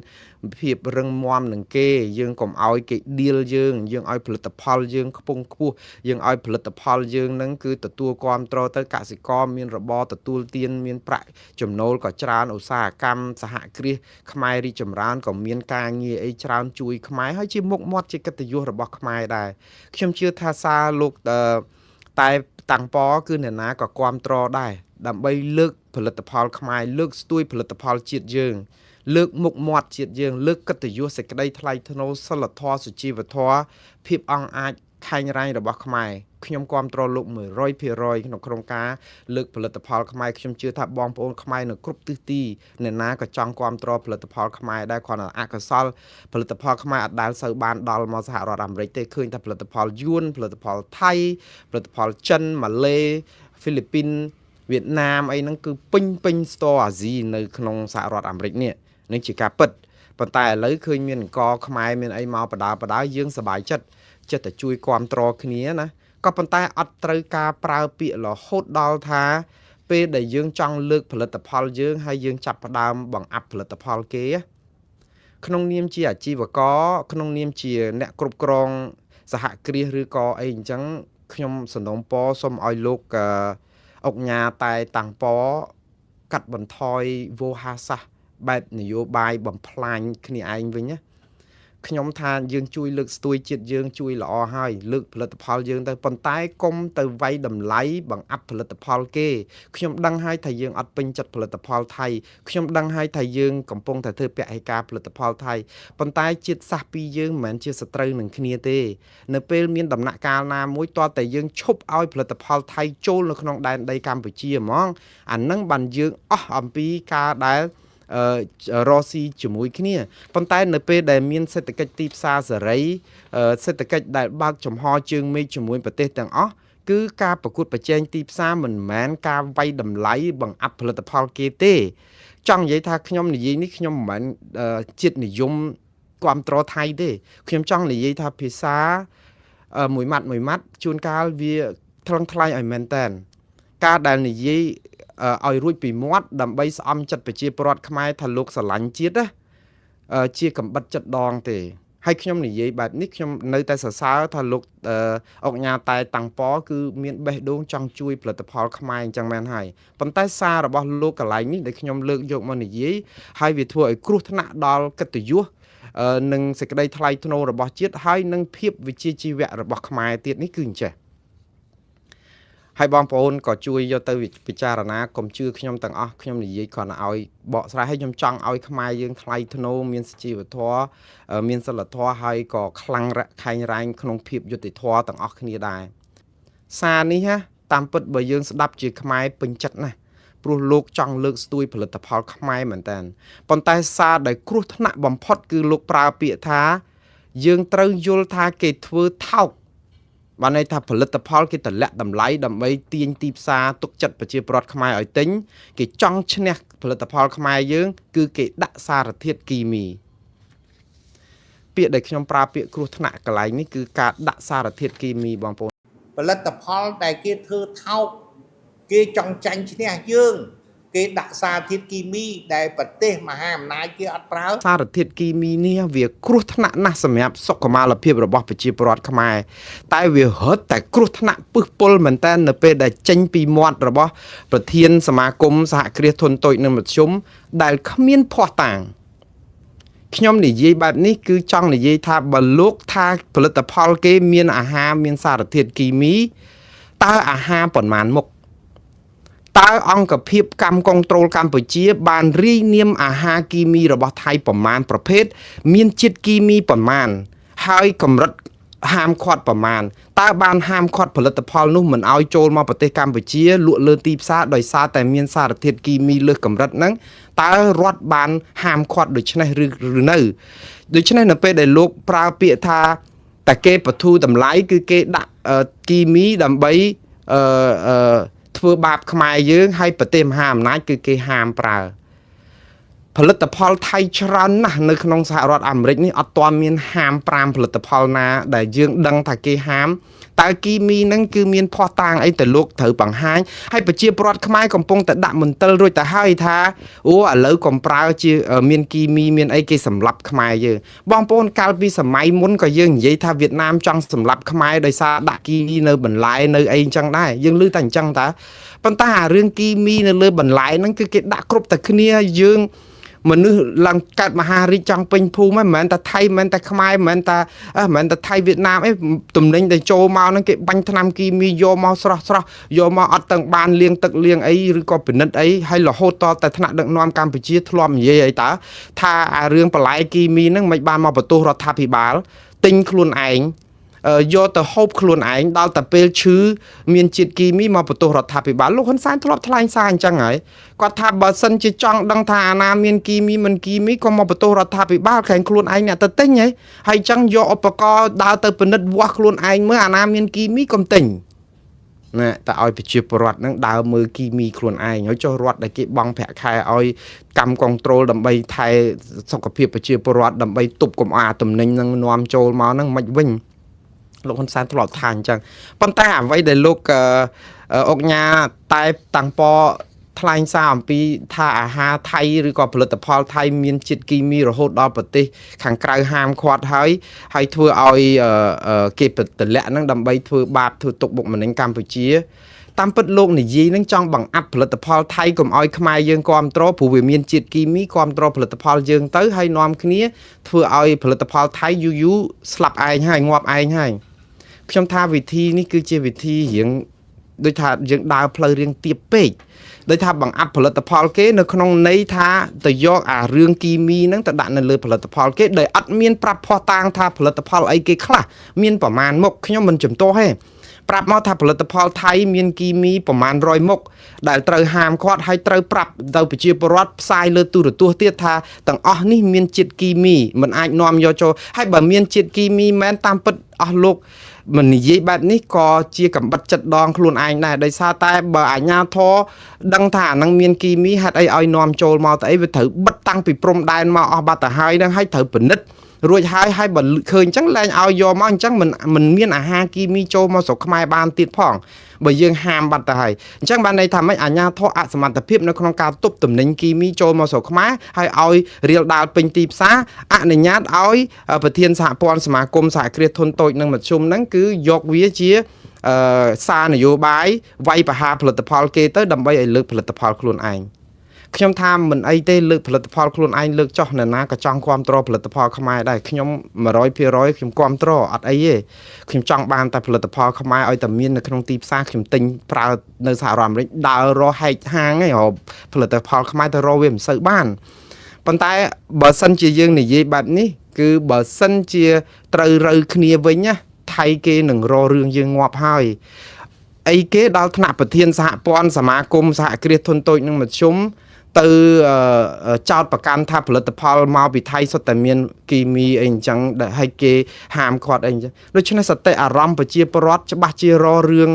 S1: ភាពរឹងមាំនឹងគេយើងកុំឲ្យគេឌៀលយើងយើងឲ្យផលិតផលយើងខ្ពង់ខ្ពស់យើងឲ្យផលិតផលយើងនឹងគឺទទួលគាំទ្រទៅកសិករមានរបរទទួលទានមានប្រាក់ចំណូលក៏ច្រើនឧស្សាហកម្មសហគ្រាសខ្មែររីកចម្រើនក៏មានការងារអីច្រើនជួយខ្មែរហើយជាមុខមាត់ជាកិត្តិយសរបស់ខ្មែរដែរខ្ញុំជឿថាសារលោកតែតាំងប៉គឺអ្នកណាក៏គាំទ្រដែរដើម្បីលើកផលិតផលខ្មែរលើកស្ទួយផលិតផលជាតិយើងលើកមុខមាត់ជាតិយើងលើកកិត្តិយសសេចក្តីថ្លៃថ្នូរសិលធម៌សុជីវធម៌ភាពអង់អាចខែងរ៉ែងរបស់ខ្មែរខ្ញុំគាំទ្រលោក 100% ក្នុងការលើកផលិតផលខ្មែរខ្ញុំជឿថាបងប្អូនខ្មែរនៅគ្រប់ទិសទីអ្នកណាក៏ចង់គាំទ្រផលិតផលខ្មែរដែរគ្រាន់តែអកុសលផលិតផលខ្មែរអត់ដែលសូវបានដល់មកសហរដ្ឋអាមេរិកទេឃើញតែផលិតផលយួនផលិតផលថៃផលិតផលចិនម៉ាឡេហ្វីលីពីនវៀតណាមអីហ្នឹងគឺពេញពេញស្ទរអាស៊ីនៅក្នុងសហរដ្ឋអាមេរិកនេះ នឹងជាការពិតប៉ុន្តែឥឡូវឃើញមានអង្គខ្មែរមានអីមកបដាបដាយើងសប្បាយចិត្តចិត្តតែជួយគ្រប់គ្រងគ្នាណាក៏ប៉ុន្តែអត់ត្រូវការប្រើពាក្យរហូតដល់ថាពេលដែលយើងចង់លើកផលិតផលយើងហើយយើងចាប់ផ្ដើមបង្អាប់ផលិតផលគេក្នុងនាមជាអាជីវករក្នុងនាមជាអ្នកគ្រប់គ្រងសហគ្រាសឬក៏អីអញ្ចឹងខ្ញុំសំណូមពរសូមឲ្យលោកអុកញ៉ាតែតាំងប៉កាត់បន្ថយវោហាសាសបែបនយោបាយបំផ្លាញគ្នាឯងវិញណាខ្ញុំថាយើងជួយលើកស្ទួយជាតិយើងជួយល្អហើយលើកផលិតផលយើងទៅប៉ុន្តែកុំទៅវាយតម្លៃបង្អាប់ផលិតផលគេខ្ញុំដឹងហើយថាយើងអត់ពេញចិត្តផលិតផលថៃខ្ញុំដឹងហើយថាយើងកំពុងតែធ្វើពហិការផលិតផលថៃប៉ុន្តែជាតិសាសន៍ពីរយើងមិនមែនជាសត្រូវនឹងគ្នាទេនៅពេលមានដំណាក់កាលណាមួយទាល់តែយើងឈប់ឲ្យផលិតផលថៃចូលនៅក្នុងដែនដីកម្ពុជាហ្មងអានឹងបានយើងអស់អំពីការដែលរស់ស៊ីជាមួយគ្នាប៉ុន្តែនៅពេលដែលមានសេដ្ឋកិច្ចទីផ្សារសេរីសេដ្ឋកិច្ចដែលបើកចំហជើងមេឃជាមួយប្រទេសទាំងអស់គឺការប្រកួតប្រជែងទីផ្សារមិនមែនការវាយតម្លៃបង្អាប់ផលិតផលគេទេចង់និយាយថាខ្ញុំនិយាយនេះខ្ញុំមិនមែនជាតិនិយមគ្រប់គ្រងថៃទេខ្ញុំចង់និយាយថាភាសាមួយម៉ាត់មួយម៉ាត់ជួនកាលវាថ្លឹងថ្លែងឲ្យមែនតែនការដែលនិយាយឲ្យរួចពីមាត់ដើម្បីស្អំចិត្តប្រជាពលរដ្ឋខ្មែរថាលោកស្រឡាញ់ជាតិណាជាកំបិតចិត្តដងទេហើយខ្ញុំនិយាយបែបនេះខ្ញុំនៅតែសរសើរថាលោកអុកញ៉ាតែតាំងប៉គឺមានបេះដូងចង់ជួយផលិតផលខ្មែរអញ្ចឹងមែនហើយប៉ុន្តែសាររបស់លោកកន្លែងនេះដែលខ្ញុំលើកយកមកនិយាយហើយវាធ្វើឲ្យគ្រោះថ្នាក់ដល់កិត្តិយសនិងសេចក្តីថ្លៃថ្នូររបស់ជាតិហើយនិងភាពវិជ្ជាជីវៈរបស់ខ្មែរទៀតនេះគឺអញ្ចេះហើយបងប្អូនក៏ជួយយកទៅពិចារណាកុំជឿខ្ញុំទាំងអស់ខ្ញុំនិយាយគ្រាន់តែឲ្យបកស្រាយឲ្យខ្ញុំចង់ឲ្យខ្មែរយើងថ្លៃថ្នូរមានសុជីវធម៌មានសិលធម៌ហើយក៏ខ្លាំងខែងរែងក្នុងភាពយុត្តិធម៌ទាំងអស់គ្នាដែរសារនេះណាតាមពិតបើយើងស្ដាប់ជាខ្មែរពេញចិត្តណាស់ព្រោះលោកចង់លើកស្ទួយផលិតផលខ្មែរមែនតើប៉ុន្តែសារដែលគ្រោះថ្នាក់បំផុតគឺលោកប្រើពាក្យថាយើងត្រូវយល់ថាគេធ្វើថោកបានន័យថាផលិតផលគេតម្លាក់តម្លៃដើម្បីទាញទីផ្សារទុកចិត្តប្រជាពលរដ្ឋខ្មែរឲ្យទិញគេចង់ឈ្នះផលិតផលខ្មែរយើងគឺគេដាក់សារធាតុគីមីពាក្យដែលខ្ញុំប្រើពាក្យគ្រោះថ្នាក់កន្លែងនេះគឺការដាក់សារធាតុគីមីបងប្អូន
S2: ផលិតផលដែលគេធ្វើថោកគេចង់ចាញ់ឈ្នះយើងគេដាក់សារធាតុគីមីដែលប្រទេសមហាអំណាចគេអត់ប្រើ
S1: សារធាតុគីមីនេះវាគ្រោះថ្នាក់ណាស់សម្រាប់សុខុមាលភាពរបស់ប្រជាពលរដ្ឋខ្មែរតែវារត់តែគ្រោះថ្នាក់ពឹសពុលមែនតើនៅពេលដែលចេញពីមាត់របស់ប្រធានសមាគមសហគ្រាសធុនតូចនិងមធ្យមដែលគ្មានភស្តុតាងខ្ញុំនិយាយបែបនេះគឺចង់និយាយថាបើលោកថាផលិតផលគេមានអាហារមានសារធាតុគីមីតើអាហារប៉ុន្មានមុខតើអង្គភាពកម្មកុងត្រូលកម្ពុជាបានរាយនាមអាហារគីមីរបស់ថៃប្រមាណប្រភេទមានជាតិគីមីប្រមាណហើយកម្រិតហាមឃាត់ប្រមាណតើបានហាមឃាត់ផលិតផលនោះមិនឲ្យចូលមកប្រទេសកម្ពុជាលក់លើទីផ្សារដោយសារតែមានសារធាតុគីមីលើសកម្រិតហ្នឹងតើរដ្ឋបានហាមឃាត់ដូច្នេះឬនៅដូច្នេះនៅពេលដែលលោកប្រើពាក្យថាតែគេបធូរតម្លៃគឺគេដាក់គីមីដើម្បីអឺធ្វើបាបខ្មែរយើងហើយប្រទេសមហាអំណាចគឺគេហាមប្រើផលិតផលថៃច្រើនណាស់នៅក្នុងសហរដ្ឋអាមេរិកនេះអត់ទាន់មានហាម5ផលិតផលណាដែលយើងដឹងថាគេហាមតើគីមីហ្នឹងគឺមានភស្តុតាងអីទៅលោកត្រូវបង្ហាញហើយប្រជាពលរដ្ឋខ្មែរកំពុងតែដាក់មន្ទិលរួចទៅហើយថាអូឥឡូវកុំប្រើជាមានគីមីមានអីគេសម្លាប់ខ្មែរយើងបងប្អូនកាលពីសម័យមុនក៏យើងនិយាយថាវៀតណាមចង់សម្លាប់ខ្មែរដោយសារដាក់គីមីនៅបន្លែនៅអីអញ្ចឹងដែរយើងឮតែអញ្ចឹងតើប៉ុន្តែអារឿងគីមីនៅលើបន្លែហ្នឹងគឺគេដាក់គ្រប់តែគ្នាយើងមនុស្សឡើងកើតមហារាជចង់ពេញភូមិហ្នឹងមិនមែនតែថៃមិនមែនតែខ្មែរមិនមែនតែមិនមែនតែថៃវៀតណាមអីទំនិញដែលចូលមកហ្នឹងគេបាញ់ថ្នាំគីមីយកមកស្រស់ស្រស់យកមកអត់ទាំងបានលាងទឹកលាងអីឬក៏ពិនិត្យអីហើយរហូតតតែថ្នាក់ដឹកនាំកម្ពុជាធ្លាប់និយាយអីតើថាអារឿងបន្លែគីមីហ្នឹងមិនបានមកបន្ទោសរដ្ឋាភិបាលទិញខ្លួនឯងយកទៅហូបខ្លួនឯងដល់តែពេលឈឺមានជាតិគីមីមកបន្ទោសរដ្ឋាភិបាលលោកហ៊ុនសែនធ្លាប់ថ្លែងសារអញ្ចឹងហើយគាត់ថាបើសិនជាចង់ដឹងថាអាណាមានគីមីមិនគីមីក៏មកបន្ទោសរដ្ឋាភិបាលក្រែងខ្លួនឯងអ្នកទៅទិញហីហើយអញ្ចឹងយកឧបករណ៍ដើរទៅពិនិត្យវាស់ខ្លួនឯងមើលអាណាមានគីមីកុំទិញ ណាតែឲ្យប្រជាពលរដ្ឋនឹងដើរមើលគីមីខ្លួនឯងហើយចុះរដ្ឋដែលគេបង់ប្រាក់ខែឲ្យកម្មកុងត្រូលដើម្បីថែសុខភាពប្រជាពលរដ្ឋដើម្បីទប់កុំឲ្យអាទំនិញនឹងនាំចូលមកហ្នឹងមិនវិញលោកហ៊ុនសែនធ្លាប់ថាអញ្ចឹងប៉ុន្តែអ្វីដែលលោកអុកញ៉ាតែតាំងប៉ថ្លែងសារអំពីថាអាហារថៃឬក៏ផលិតផលថៃមានជាតិគីមីរហូតដល់ប្រទេសខាងក្រៅហាមឃាត់ហើយហើយធ្វើឲ្យគេទម្លាក់ហ្នឹងដើម្បីធ្វើបាបធ្វើទុកបុកម្នេញកម្ពុជាតាមពិតលោកនិយាយនឹងចង់បង្អាប់ផលិតផលថៃកុំឲ្យខ្មែរយើងគ្រប់គ្រងព្រោះវាមានជាតិគីមីគ្រប់គ្រងផលិតផលយើងទៅហើយនាំគ្នាធ្វើឲ្យផលិតផលថៃយូរយូរស្លាប់ឯងហើយងាប់ឯងហើយខ្ញុំថាវិធីនេះគឺជាវិធីរៀងដូចថាយើងដើរផ្លូវរៀងទៀបពេកដោយថាបង្អាប់ផលិតផលគេនៅក្នុងន័យថាទៅយកអារឿងគីមីហ្នឹងទៅដាក់នៅលើផលិតផលគេដោយអត់មានប្រាប់ភស្តុតាងថាផលិតផលអីគេខ្លះមានប្រមាណមុខខ្ញុំមិនជំទាស់ទេប្រាប់មកថាផលិតផលថៃមានគីមីប្រមាណ100មុខដែលត្រូវហាមឃាត់ហើយត្រូវប្រាប់ទៅប្រជាពលរដ្ឋផ្សាយលើទូរទស្សន៍ទៀតថាទាំងអស់នេះមានជាតិគីមីមិនអាចនាំយកចូលហើយបើមានជាតិគីមីមែនតាមពិតអស់លោកមិននិយាយបែបនេះក៏ជាកំបិតចិត្តដងខ្លួនឯងដែរដោយសារតែបើអាជ្ញាធរដឹងថាអានឹងមានគីមីហេតុអីឲ្យនាំចូលមកទៅអីវាត្រូវបិទតាំងពីព្រំដែនមកអស់បាត់ទៅហើយនឹងហើយត្រូវពិនិត្យរួចហើយហើយបើឃើញអញ្ចឹងលែងឲ្យយកមកអញ្ចឹងមិនមានអាហារគីមីចូលមកស្រុកខ្មែរបានទៀតផងបើយើងហាមបាត់ទៅហើយអញ្ចឹងបានន័យថាម៉េចអាជ្ញាធរអសមត្ថភាពនៅក្នុងការទប់ទំនិញគីមីចូលមកស្រុកខ្មែរហើយឲ្យរៀលដាលពេញទីផ្សារអនុញ្ញាតឲ្យប្រធានសហព័ន្ធសមាគមសហគ្រាសធុនតូចនិងមធ្យមហ្នឹងគឺយកវាជាសារនយោបាយវាយប្រហារផលិតផលគេទៅដើម្បីឲ្យលើកផលិតផលខ្លួនឯងខ្ញុំថាមិនអីទេលើកផលិតផលខ្លួនឯងលើកចោះនរណាក៏ចង់គ្រប់គ្រងផលិតផលខ្មែរដែរខ្ញុំ100%ខ្ញុំគ្រប់គ្រងអត់អីទេខ្ញុំចង់បានតែផលិតផលខ្មែរឲ្យតែមាននៅក្នុងទីផ្សារខ្ញុំទិញប្រើនៅសហរដ្ឋអាមេរិកដើររកហែកហាងឯងផលិតផលខ្មែរទៅរកវាមិនសូវបានប៉ុន្តែបើសិនជាយើងនិយាយបែបនេះគឺបើសិនជាត្រូវរូវគ្នាវិញណាថៃគេនឹងរករឿងយើងងាប់ហើយអីគេដល់ថ្នាក់ប្រធានសហព័ន្ធសមាគមសហគ្រាសធុនតូចនិងមធ្យមទៅចោតប្រកាន់ថាផលិតផលមកពីថៃសុទ្ធតែមានគីមីអីអញ្ចឹងដែលឲ្យគេហាមឃាត់អីអញ្ចឹងដូច្នេះសតិអារម្មណ៍ប្រជាពលរដ្ឋច្បាស់ជារករឿង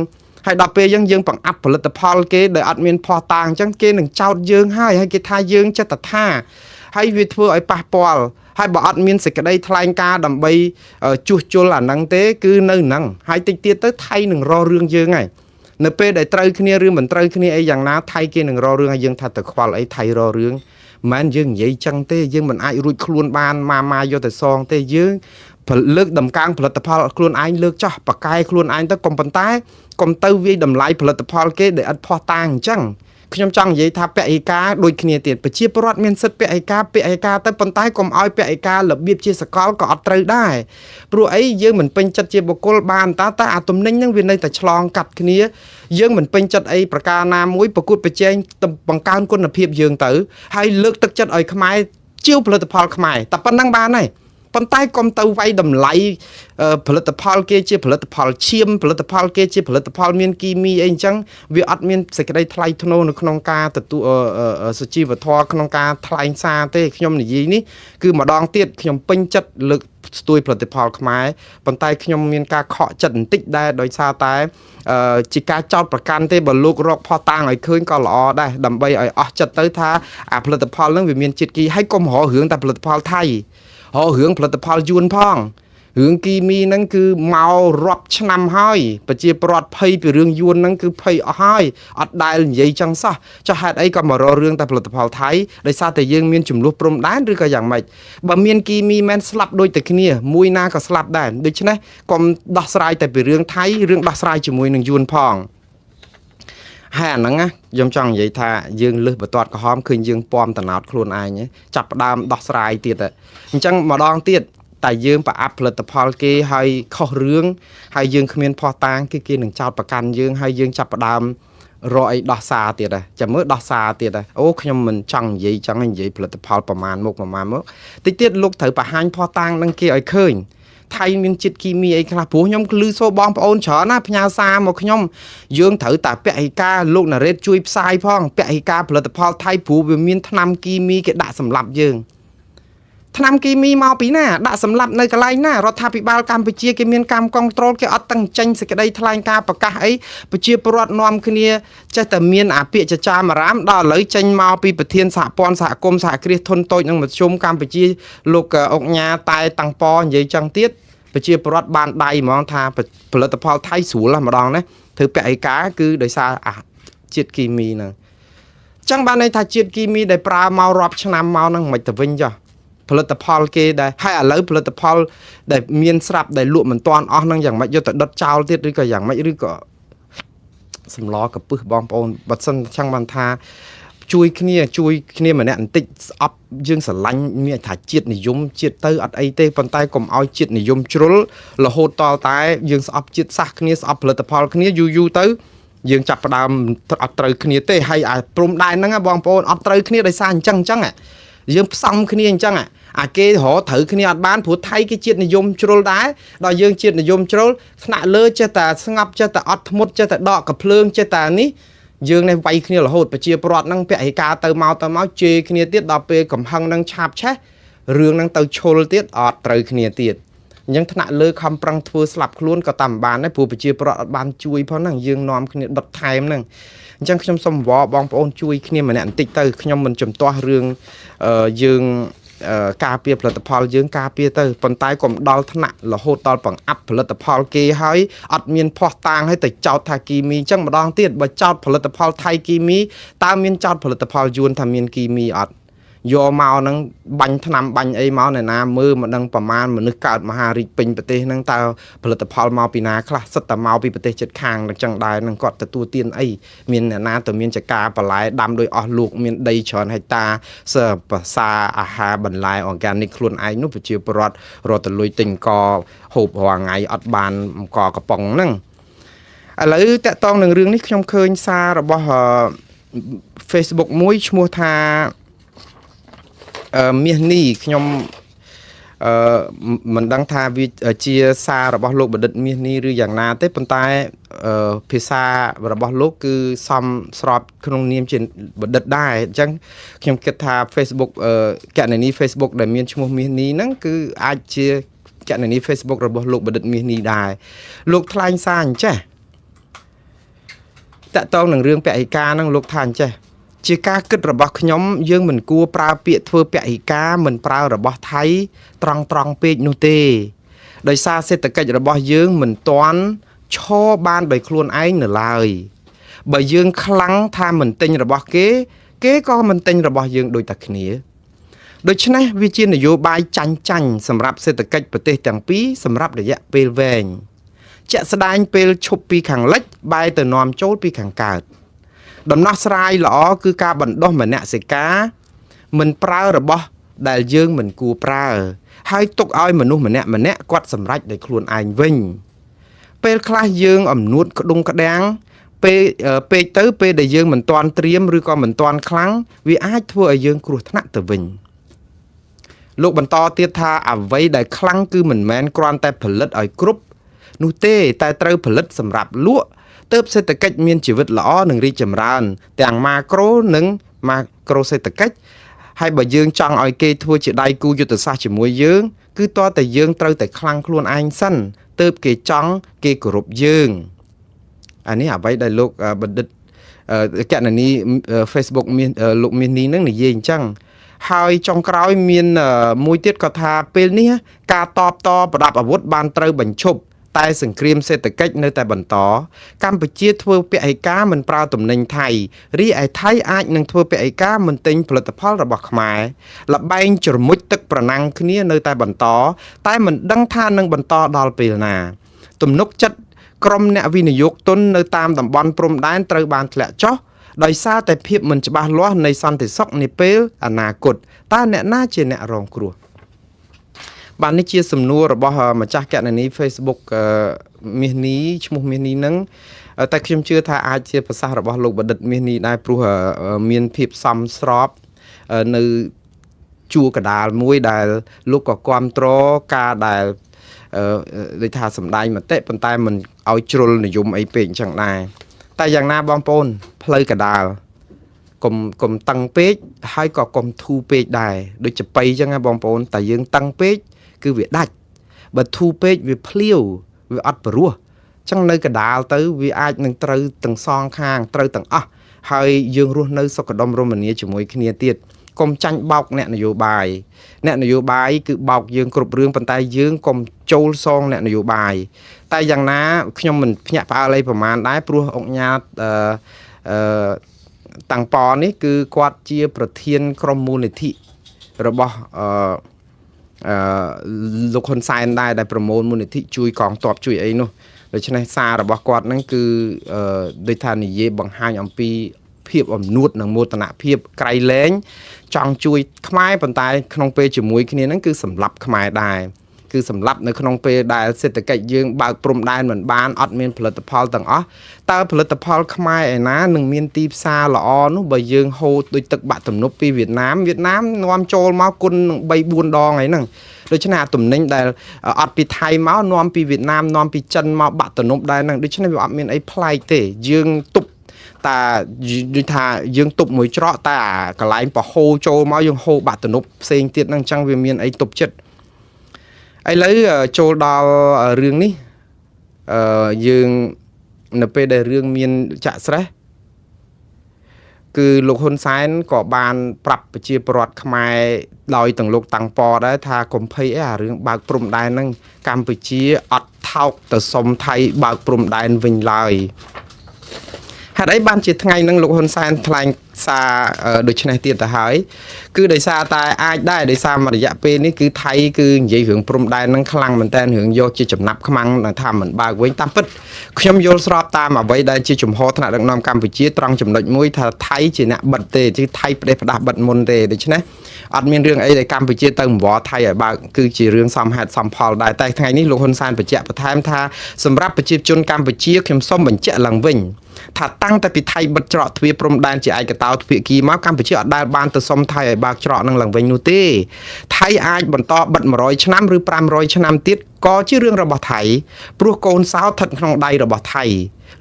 S1: ហើយដល់ពេលយើងបង្អាប់ផលិតផលគេដែលអត់មានភស្តុតាងអញ្ចឹងគេនឹងចោតយើងហើយហើយគេថាយើងចិត្តតែថាហើយវាធ្វើឲ្យប៉ះពាល់ហើយបើអត់មានសេចក្តីថ្លែងការណ៍ដើម្បីជួសជុលអាហ្នឹងទេគឺនៅហ្នឹងហើយតិចទៀតទៅថៃនឹងរករឿងយើងហើយនៅពេលដែលត្រូវគ្នាឬមិនត្រូវគ្នាអីយ៉ាងណាថៃគេនឹងរករឿងឲ្យយើងថាទៅខ្វល់អីថៃរករឿងមិនយើងនិយាយចឹងទេយើងមិនអាចរួចខ្លួនបានម៉ាម៉ាយកទៅសងទេយើងលើកដំកើងផលិតផលខ្លួនឯងលើកចោះបកែខ្លួនឯងទៅកុំប៉ុន្តែកុំទៅវាយតម្លៃផលិតផលគេដែលឥតភស្តុតាងអញ្ចឹងខ្ញុំចង់និយាយថាពហិការដូចគ្នាទៀតប្រជាពលរដ្ឋមានសិទ្ធិពហិការពហិការទៅប៉ុន្តែកុំឲ្យពហិការរបៀបជាសកលក៏អត់ត្រូវដែរព្រោះអីយើងមិនពេញចិត្តជាបុគ្គលបានតើតែអាទំនិញហ្នឹងវានៅតែឆ្លងកាត់គ្នាយើងមិនពេញចិត្តអីប្រការណាមួយប្រកួតប្រជែងបង្កើនគុណភាពយើងទៅហើយលើកទឹកចិត្តឲ្យខ្មែរជាវផលិតផលខ្មែរតែប៉ុណ្្នឹងបានហើយប៉ុន្តែកុំទៅវាយតម្លៃផលិតផលគេជាផលិតផលឈាមផលិតផលគេជាផលិតផលមានគីមីអីអញ្ចឹងវាអត់មានសេចក្តីថ្លៃថ្នូរនៅក្នុងការទទួលសុជីវធម៌ក្នុងការថ្លែងសារទេខ្ញុំនិយាយនេះគឺម្ដងទៀតខ្ញុំពេញចិត្តលើកស្ទួយផលិតផលខ្មែរប៉ុន្តែខ្ញុំមានការខកចិត្តបន្តិចដែរដោយសារតែជាការចោទប្រកាន់ទេបើលោករកផុសតាងឲ្យឃើញក៏ល្អដែរដើម្បីឲ្យអស់ចិត្តទៅថាអាផលិតផលហ្នឹងវាមានជាតិគីហើយកុំរករឿងតែផលិតផលថៃរករឿងផលិតផលយួនផងរឿងគីមីហ្នឹងគឺមករាប់ឆ្នាំហើយប្រជាពលរដ្ឋភ័យពីរឿងយួនហ្នឹងគឺភ័យអស់ហើយអត់ដែលនិយាយចឹងសោះចុះហេតុអីក៏មករករឿងតែផលិតផលថៃដោយសារតែយើងមានចំនួនព្រំដែនឬក៏យ៉ាងម៉េចបើមានគីមីមែនស្លាប់ដូចតែគ្នាមួយណាក៏ស្លាប់ដែរដូច្នេះកុំដោះស្រាយតែពីរឿងថៃរឿងដោះស្រាយជាមួយនឹងយួនផងហើយអាហ្នឹងណាខ្ញុំចង់និយាយថាយើងលឹះបន្ទាត់ក្រហមឃើញយើងពំតំណោតខ្លួនឯងចាប់ផ្ដើមដោះស្រាយទៀតអញ្ចឹងម្ដងទៀតតែយើងប្រអាប់ផលិតផលគេហើយខុសរឿងហើយយើងគ្មានភស្តុតាងគឺគេនឹងចោទប្រកាន់យើងហើយយើងចាប់ផ្ដើមរកអីដោះសារទៀតដែរចាំមើលដោះសារទៀតដែរអូខ្ញុំមិនចង់និយាយចង់និយាយផលិតផលប្រមាណមុខប្រមាណមកតិចទៀតលោកត្រូវបង្ហាញភស្តុតាងនឹងគេឲ្យឃើញថៃមានជាតិគីមីអីខ្លះព្រោះខ្ញុំឮសូរបងប្អូនច្រើនណាផ្ញើសារមកខ្ញុំយើងត្រូវតែពហិការលោកណារ៉េតជួយផ្សាយផងពហិការផលិតផលថៃព្រោះវាមានថ្នាំគីមីគេដាក់សម្លាប់យើង ថ្នាំគីមីមកពីណាដាក់សម្លាប់នៅកន្លែងណារដ្ឋាភិបាលកម្ពុជាគេមានកម្មកុងត្រូលគេអត់ទាំងចេញសេចក្តីថ្លែងការណ៍ប្រកាសអីប្រជាពលរដ្ឋនាំគ្នាចេះតែមានអាពាក្យចចាមអារាមដល់ឥឡូវចេញមកពីប្រធានសហព័ន្ធសហគមន៍សហគ្រាសធុនតូចនិងមធ្យមកម្ពុជាលោកអុកញ៉ាតែតាំងប៉និយាយចឹងទៀតប្រជាពលរដ្ឋបានដៃហ្មងថាផលិតផលថៃស្រួលម្ដងណាធ្វើពហិការគឺដោយសារអាជាតិគីមីហ្នឹងចឹងបានន័យថាជាតិគីមីដែលប្រើមករាប់ឆ្នាំមកហ្នឹងមិនទៅវិញចុះផលិតផលគេដែលហើយឥឡូវផលិតផលដែលមានស្រាប់ដែលលក់មិនតាន់អស់ហ្នឹងយ៉ាងម៉េចយកទៅដុតចោលទៀតឬក៏យ៉ាងម៉េចឬក៏សម្លកពឹសបងប្អូនបើសិនចឹងបានថាជួយគ្នាជួយគ្នាម្នាក់បន្តិចស្អប់យើងស្រឡាញ់មានថាជាតិនិយមជាតិទៅអត់អីទេប៉ុន្តែកុំឲ្យជាតិនិយមជ្រុលរហូតតតែយើងស្អប់ជាតិសាសន៍គ្នាស្អប់ផលិតផលគ្នាយូរយូរទៅយើងចាប់ផ្ដើមអត់ត្រូវគ្នាទេហើយអាព្រំដែនហ្នឹងបងប្អូនអត់ត្រូវគ្នាដោយសារអញ្ចឹងអញ្ចឹងយើងផ្សំគ្នាអញ្ចឹងអាគេរកត្រូវគ្នាអត់បានព្រោះថៃគេជាតិនិយមជ្រុលដែរដល់យើងជាតិនិយមជ្រុលថ្នាក់លើចេះតែស្ងប់ចេះតែអត់ធ្មត់ចេះតែដកកភ្លើងចេះតែនេះយើងនេះវាយគ្នារហូតប្រជាពលរដ្ឋហ្នឹងពហិការទៅមកទៅមកជេរគ្នាទៀតដល់ពេលកំហឹងហ្នឹងឆាបឆេះរឿងហ្នឹងទៅឈុលទៀតអត់ត្រូវគ្នាទៀតអញ្ចឹងថ្នាក់លើខំប្រឹងធ្វើស្លាប់ខ្លួនក៏តាមបានដែរព្រោះប្រជាពលរដ្ឋអត់បានជួយផងហ្នឹងយើងនាំគ្នាដុតថែមហ្នឹងអញ្ចឹងខ្ញុំសូមវល់បងប្អូនជួយគ្នាម្នាក់បន្តិចទៅខ្ញុំមិនជំទាស់រឿងយើងការពារផលិតផលយើងការពារទៅប៉ុន្តែកុំដល់ថ្នាក់រហូតដល់បង្អាប់ផលិតផលគេហើយអត់មានភ័ស្តុតាងឲ្យទៅចោទថាគីមីអញ្ចឹងម្ដងទៀតបើចោទផលិតផលថៃគីមីតើមានចោទផលិតផលយួនថាមានគីមីអត់យកមកហ្នឹងបាញ់ថ្នាំបាញ់អីមកអ្នកណាមើលមិនដឹងប្រមាណមនុស្សកើតមហារីកពេញប្រទេសហ្នឹងតើផលិតផលមកពីណាខ្លះសិតតែមកពីប្រទេសជិតខាងអញ្ចឹងដែរហ្នឹងគាត់ទទួលទានអីមានអ្នកណាទៅមានចការបន្លែដាំដោយអស់លោកមានដីច្រើនហិកតាសើភាសាអាហារបន្លែអរហ្គានិកខ្លួនឯងនោះប្រជាពលរដ្ឋរត់ទៅលុយទិញកហូបរាល់ថ្ងៃអត់បានអង្គកំប៉ុងហ្នឹងឥឡូវតកតងនឹងរឿងនេះខ្ញុំឃើញសាររបស់ Facebook មួយឈ្មោះថាមាសនេះខ្ញុំមិនដឹងថាវាជាសាររបស់លោកបណ្ឌិតមាសនេះឬយ៉ាងណាទេប៉ុន្តែភាសារបស់លោកគឺសមស្របក្នុងនាមជាបណ្ឌិតដែរអញ្ចឹងខ្ញុំគិតថា Facebook កណនី Facebook ដែលមានឈ្មោះមាសនេះហ្នឹងគឺអាចជាកណនី Facebook របស់លោកបណ្ឌិតមាសនេះដែរលោកថ្លែងសារអញ្ចេះតកតងនឹងរឿងពហិការហ្នឹងលោកថាអញ្ចេះជាការគិតរបស់ខ្ញុំយើងមិនគួរប្រើពាក្យធ្វើពហិការមិនប្រើរបស់ថៃត្រង់ត្រង់ពេកនោះទេដោយសារសេដ្ឋកិច្ចរបស់យើងមិនទាន់ឈរបានដោយខ្លួនឯងនៅឡើយបើយើងខ្លាំងថាមិនទិញរបស់គេគេក៏មិនទិញរបស់យើងដូចតែគ្នាដូច្នេះវាជានយោបាយចាញ់ចាញ់សម្រាប់សេដ្ឋកិច្ចប្រទេសទាំងពីរសម្រាប់រយៈពេលវែងជាក់ស្ដែងពេលឈប់ពីខាងលិចបែរទៅនាំចូលពីខាងកើតដំណោះស្រាយល្អគឺការបណ្ដុះមនសិការមិនប្រើរបស់ដែលយើងមិនគួរប្រើហើយទុកឲ្យមនុស្សម្នាក់ម្នាក់គាត់សម្រេចដោយខ្លួនឯងវិញពេលខ្លះយើងអំនួតក្ដុងក្ដាំងពេលពេកទៅពេលដែលយើងមិនទាន់ត្រៀមឬក៏មិនទាន់ខ្លាំងវាអាចធ្វើឲ្យយើងគ្រោះថ្នាក់ទៅវិញលោកបន្តទៀតថាអ្វីដែលខ្លាំងគឺមិនមែនគ្រាន់តែផលិតឲ្យគ្រប់នោះទេតែត្រូវផលិតសម្រាប់លក់ទើបសេដ្ឋកិច្ចមានជីវិតល្អនិងរីកចម្រើនទាំងម៉ាក្រូនិងម៉ាក្រូសេដ្ឋកិច្ចហើយបើយើងចង់ឲ្យគេធ្វើជាដៃគូយុទ្ធសាស្ត្រជាមួយយើងគឺតើតែយើងត្រូវតែខ្លាំងខ្លួនឯងសិនទើបគេចង់គេគោរពយើងអានេះអ្វីដែលលោកបណ្ឌិតកណនី Facebook មានលោកមាសនេះនឹងនិយាយអញ្ចឹងហើយចុងក្រោយមានមួយទៀតក៏ថាពេលនេះការតបតប្រដាប់អាវុធបានត្រូវបញ្ឈប់តែសង្គ្រាមសេដ្ឋកិច្ចនៅតែបន្តកម្ពុជាធ្វើពហិការមិនប្រើទំនិញថៃរីឯថៃអាចនឹងធ្វើពហិការមិនទិញផលិតផលរបស់ខ្មែរលបែងជ្រមុជទឹកប្រណាំងគ្នានៅតែបន្តតែមិនដឹងថានឹងបន្តដល់ពេលណាទំនុកចិត្តក្រុមអ្នកវិនិយោគទុននៅតាមតំបន់ព្រំដែនត្រូវបានធ្លាក់ចុះដោយសារតែភាពមិនច្បាស់លាស់នៃសន្តិសុខនាពេលអនាគតតើអ្នកណាជាអ្នករងគ្រោះបាទនេះជាសំណួររបស់ម្ចាស់កណនី Facebook មាសនេះឈ្មោះមាសនេះហ្នឹងតែខ្ញុំជឿថាអាចជាប្រសាសន៍របស់លោកបណ្ឌិតមាសនេះដែរព្រោះមានភាពសមស្របនៅជួរកដាលមួយដែលលោកក៏គាំទ្រការដែលដូចថាសម្ដែងមតិប៉ុន្តែមិនឲ្យជ្រុលនិយមអីពេកអញ្ចឹងដែរតែយ៉ាងណាបងប្អូនផ្លូវកដាល កុំតឹងពេកហើយក៏កុំធូរពេកដែរដូចចប៉ីចឹងណាបងប្អូនតែយើងតឹងពេកគឺវាដាច់បើធូរពេកវាភ្លាវវាអត់ព្រោះចឹងនៅកដាលទៅវាអាចនឹងត្រូវទាំងសងខាងត្រូវទាំងអស់ហើយយើងរស់នៅសុខដុមរមនាជាមួយគ្នាទៀតកុំចាញ់បោកអ្នកនយោបាយអ្នកនយោបាយគឺបោកយើងគ្រប់រឿងប៉ុន្តែយើងកុំចូលសងអ្នកនយោបាយតែយ៉ាងណាខ្ញុំមិនភ្ញាក់ផ្អើលអីប្រមាណដែរព្រោះអង្គញាអឺអឺតាំងប៉នេះគឺគាត់ជាប្រធានក្រុមមូលនិធិរបស់អឺអឺលោកហ៊ុនសែនដែរដែលប្រមូលមូលនិធិជួយកងទ័ពជួយអីនោះដូច្នេះសាររបស់គាត់ហ្នឹងគឺដូចថានិយាយបង្ហាញអំពីភាពអំនួតនិងមោទនភាពក្រៃលែងចង់ជួយខ្មែរប៉ុន្តែក្នុងពេលជាមួយគ្នាហ្នឹងគឺសម្លាប់ខ្មែរដែរគឺសម្លាប់នៅក្នុងពេលដែលសេដ្ឋកិច្ចយើងបើកព្រំដែនមិនបានអត់មានផលិតផលទាំងអស់តើផលិតផលខ្មែរឯណានឹងមានទីផ្សារល្អនោះបើយើងហូរដូចទឹកបាក់ទំនប់ពីវៀតណាមវៀតណាមនាំចូលមកគុណនឹង3 4ដងអីហ្នឹងដូច្នេះអាទំនិញដែលអត់ពីថៃមកនាំពីវៀតណាមនាំពីចិនមកបាក់ទំនប់ដែរហ្នឹងដូច្នេះវាអត់មានអីប្លែកទេយើងទប់តាដូចថាយើងទប់មួយច្រកតែអាកន្លែងប្រហូរចូលមកយើងហូរបាក់ទំនប់ផ្សេងទៀតហ្នឹងអញ្ចឹងវាមានអីទប់ចិត្តឥឡូវចូលដល់រឿងនេះអឺយើងនៅពេលដែលរឿងមានចាក់ស្រេះគឺលោកហ៊ុនសែនក៏បានប្រាប់ប្រជាពលរដ្ឋខ្មែរដោយទាំងលោកតាំងប៉ដែរថាកុំភ័យអីអារឿងបើកព្រំដែនហ្នឹងកម្ពុជាអត់ថោកទៅសុំថៃបើកព្រំដែនវិញឡើយហេតុអីបានជាថ្ងៃហ្នឹងលោកហ៊ុនសែនថ្លែងសារដូចនេះទៀតទៅហើយគឺដោយសារតែអាចដែរដោយសារមួយរយៈពេលនេះគឺថៃគឺនិយាយរឿងព្រំដែនហ្នឹងខ្លាំងមែនតើរឿងយកជាចំណាប់ខ្មាំងថាមិនបើកវិញតាមពិតខ្ញុំយល់ស្របតាមអ្វីដែលជាជំហរថ្នាក់ដឹកនាំកម្ពុជាត្រង់ចំណុចមួយថាថៃជាអ្នកបិទទេគឺថៃផ្ដេសផ្ដាស់បិទមុនទេដូច្នេះអត់មានរឿងអីដែលកម្ពុជាទៅអង្វរថៃឲ្យបើកគឺជារឿងសមហេតុសមផលដែរតែថ្ងៃនេះលោកហ៊ុនសែនបញ្ជាក់បន្ថែមថាសម្រាប់ប្រជាជនកម្ពុជាខ្ញុំសូមបញ្ជាក់ឡើងវិញថាតាំងតែពីថៃបិទច្រកទ្វារព្រំដែនជាឯកតោទ្ភាគីមកកម្ពុជាអត់ដែលបានទៅសុំថៃឲ្យបើកច្រកនឹងឡើងវិញនោះទេថៃអាចបន្តបិទ100ឆ្នាំឬ500ឆ្នាំទៀតក៏ជារឿងរបស់ថៃព្រោះកូនសោស្ថិតក្នុងដៃរបស់ថៃ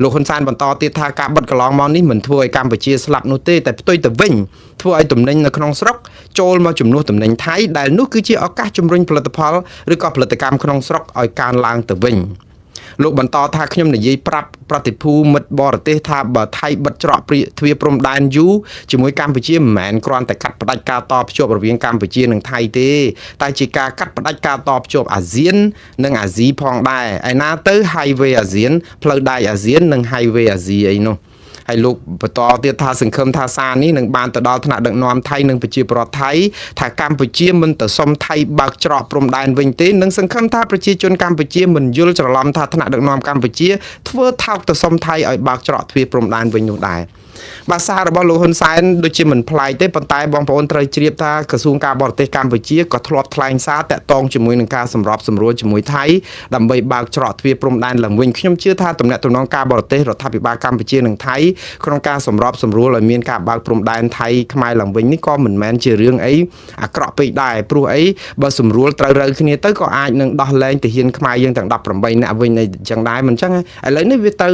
S1: លោកហ៊ុនសែនបន្តទៀតថាការបិទកន្លងមកនេះមិនធ្វើឲ្យកម្ពុជាស្លាប់នោះទេតែផ្ទុយទៅវិញធ្វើឲ្យទំនិញនៅក្នុងស្រុកចូលមកជំនួសទំនិញថៃដែលនោះគឺជាឱកាសជំរុញផលិតផលឬក៏ផលិតកម្មក្នុងស្រុកឲ្យកើនឡើងទៅវិញលោកបន្តថាខ្ញុំនិយាយប្រាប់ប្រតិភូមិត្តបរទេសថាបើថៃបិទច្រកទ្វារព្រំដែនយូរជាមួយកម្ពុជាមិនមែនគ្រាន់តែកាត់ផ្តាច់ការតភ្ជាប់រវាងកម្ពុជានិងថៃទេតែជាការកាត់ផ្តាច់ការតភ្ជាប់អាស៊ាននិងអាស៊ីផងដែរឯណាទៅ Highway អាស៊ានផ្លូវដែកអាស៊ាននិង Highway អាស៊ីអីនោះហើយលោកបន្តទៀតថាសង្ឃឹមថាសារនេះនឹងបានទៅដល់ថ្នាក់ដឹកនាំថៃនិងប្រជាពលរដ្ឋថៃថាកម្ពុជាមិនទៅសុំថៃបើកច្រកព្រំដែនវិញទេនិងសង្ឃឹមថាប្រជាជនកម្ពុជាមិនយល់ច្រឡំថាថ្នាក់ដឹកនាំកម្ពុជាធ្វើថោកទៅសុំថៃឲ្យបើកច្រកទ្វារព្រំដែនវិញនោះដែរបាទសាររបស់លោកហ៊ុនសែនដូចជាមិនប្លែកទេប៉ុន្តែបងប្អូនត្រូវជ្រាបថាក្រសួងការបរទេសកម្ពុជាក៏ធ្លាប់ថ្លែងសារតាក់ទងជាមួយនឹងការសម្របសម្រួលជាមួយថៃដើម្បីបើកច្រកទ្វារព្រំដែនឡើងវិញខ្ញុំជឿថាទំនាក់ទំនងការបរទេសរដ្ឋាភិបាលកម្ពុជានិងថៃក្នុងការសម្របសម្រួលឲ្យមានការបើកព្រំដែនថៃខ្មែរឡើងវិញនេះក៏មិនមែនជារឿងអីអាក្រក់ពេកដែរព្រោះអីបើសម្រួលត្រូវរូវគ្នាទៅក៏អាចនឹងដោះលែងទាហានខ្មែរយើងទាំង18នាក់វិញអីចឹងដែរមិនចឹងឥឡូវនេះវាទៅ